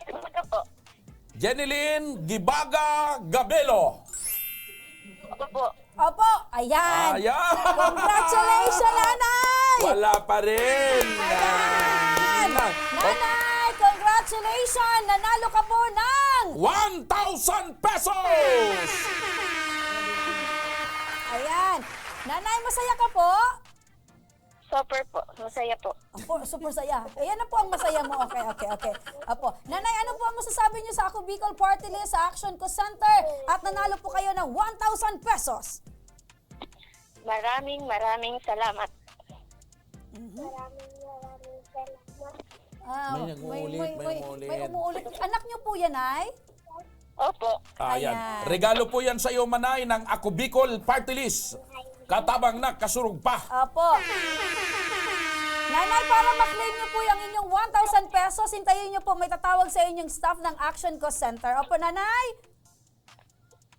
Ano po? Jeneline Gibaga Gabelo. Opo. Opo, ayan. Ayan. Congratulations, Nanay! Wala pa rin. Ayan. Ah. Nanay, congratulations! Nanalo ka po ng One thousand pesos! Ayan. Nanay, masaya ka po? Super po. Masaya po. Apo, super saya. Ayan na po ang masaya mo. Okay, okay, okay. Apo. Nanay, ano po ang masasabi niyo sa Ako Bicol Party List sa Action Ko Center? At nanalo po kayo ng one thousand pesos. Maraming, maraming salamat. Mhm. Maraming, maraming salamat. Ah, May nag-uulit, may may, umuulit. May umuulit. Anak niyo po yan, Nay? Opo. Ayan. Ayan. Regalo po yan sa iyo, Manay, ng Ako Bicol Party List. Katabang na, kasurog pa. Opo. Nanay, para ma-claim niyo po yung inyong one thousand pesos, hintayin niyo po, may tatawag sa inyong staff ng Action Call Center. Opo, Nanay?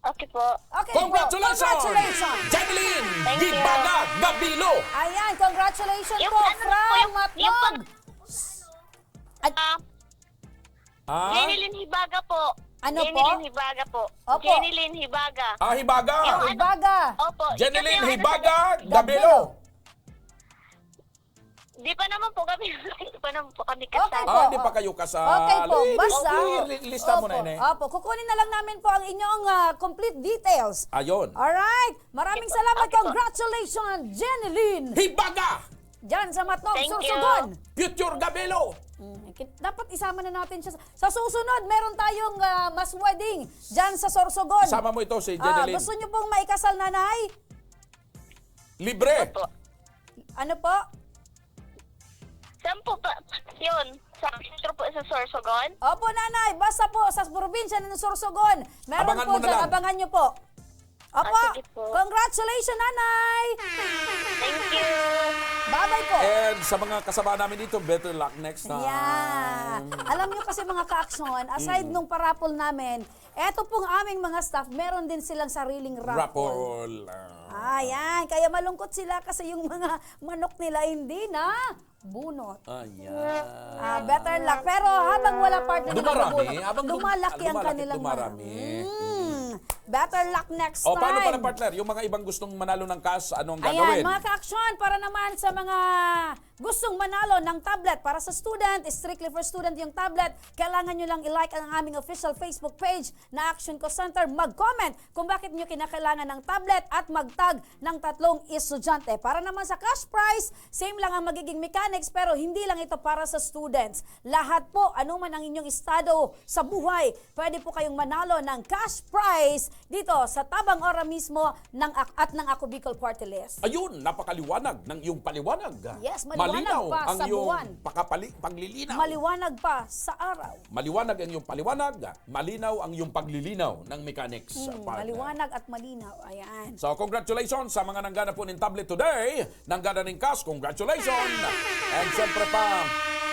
Okay po. Okay po. Congratulations! Congratulations! Janeline Thank you. Gibaga Gabilo! Ayan, congratulations Yung po ano po, from yung- yung Matnog. pag- At, Ah, Ah? Janeline Hibaga po. Ano po? Janeline Hibaga po. Opo. Janeline Hibaga. Ah, Hibaga! Yung ano- Hibaga. Opo. Janeline Kasi yung ano- Hibaga Gabilo. Gabilo! Di pa naman po kami, di pa naman po kami Okay kasal. po. Ah, hindi pa kayo kasal. Okay po, Eh, basta. okay, li- lista mo na Opo, ini. Opo, kukunin na lang namin po ang inyong ah, complete details. Ayun. Alright. Maraming salamat. Okay po. Congratulations, Jeneline. Hibaga! Diyan sa Matnog, Thank you. Sorsogon. Future Gabilo! Mm, ki- dapat isama na natin siya. Sa susunod, meron tayong ah, mass wedding diyan sa Sorsogon. Isama mo ito, si Ah, Jeneline. Gusto niyo pong maikasal, Nanay? Libre! Opo. Ano po? Saan po pa? Yun. Sa sentro po sa Sorsogon? Opo, Nanay. Basta po sa probinsya ng Sorsogon. Meron Abangan po mo na dyan. lang. Abangan niyo po. Opo. Ah, sige po. Congratulations, Nanay. Thank you. Babay po. And sa mga kasama namin dito, better luck next time. Yeah. Alam niyo kasi, mga ka-action, aside nung parapol namin, eto pong aming mga staff, meron din silang sariling raffle. Rapol. Ah, yan. Kaya malungkot sila kasi yung mga manok nila hindi na bunot. Ayan. Ah, better luck. Pero habang wala, partner, Dumarami, nabubunot, habang dum- lumalaki ang lumalaki, kanilang dumarami. manok. Mm. Better luck next O, paano time. pala, partner? Yung mga ibang gustong manalo ng cash, anong Ayan, gagawin? Mga ka-action, para naman sa mga gustong manalo ng tablet para sa student, strictly for student yung tablet, kailangan nyo lang i-like ang aming official Facebook page na Action Call Center, mag-comment kung bakit nyo kinakailangan ng tablet at mag-tag ng tatlong estudyante. Para naman sa cash prize, same lang ang magiging mechanics, pero hindi lang ito para sa students. Lahat po, anuman ang inyong estado sa buhay, pwede po kayong manalo ng cash prize dito sa Tabang Ora mismo ng Ak- at ng Ako Bicol Party List. Ayun, napakaliwanag ng iyong paliwanag. Yes, maliwanag Malinaw pa ang sa iyong buwan. pakapali- paglilinaw. Maliwanag pa sa araw. Maliwanag ang iyong paliwanag, malinaw ang iyong paglilinaw ng mechanics, Hmm, partner. maliwanag at malinaw. Ayan. So, congratulations sa mga nanggana po nin tablet today. Nanggana nin cash, congratulations. And syempre pa,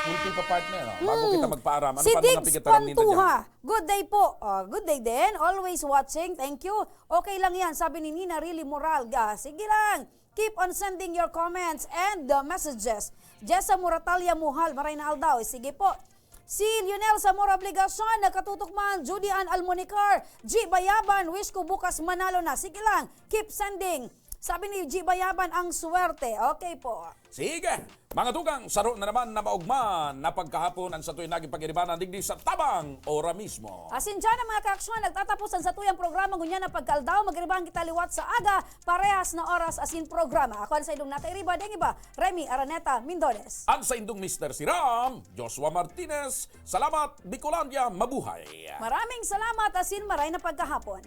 ulti pa, partner, oh, bago Hmm. kita magpaaram, ano Si pa ang mga Diggs pigataran ninda dyan? Pantuha. Good day po. Oh, good day din. Always watching. Thank you. Okay lang yan. Sabi ni Nina Rili Moralga. Sige lang. Keep on sending your comments and uh, messages. Jessa Muratalia Muhal, maray na aldaw. Sige po. Si Lionel Zamora Obligacion, nakatutok man. Judy Ann Almonicar, G Bayaban, wish ko bukas manalo na. Sige lang, keep sending. Sabi ni G Bayaban, ang swerte. Okay po. Sige, mga tugang, saro na naman na maugma na pagkahapon ang satoy naging pag-iribanan digdi sa Tabang Ora mismo. Asin dyan ang mga kaaksyon, nagtatapos ang satuyang programa ngunyan na pagkaldaw. Mag-iribahan kita liwat sa aga, parehas na oras asin programa. Ako ang sa indong nakairiba, deng iba, Remy Araneta Mindones. Ang sa indong Mister Siram, Joshua Martinez. Salamat, Bicolandia, mabuhay! Maraming salamat asin maray na pagkahapon.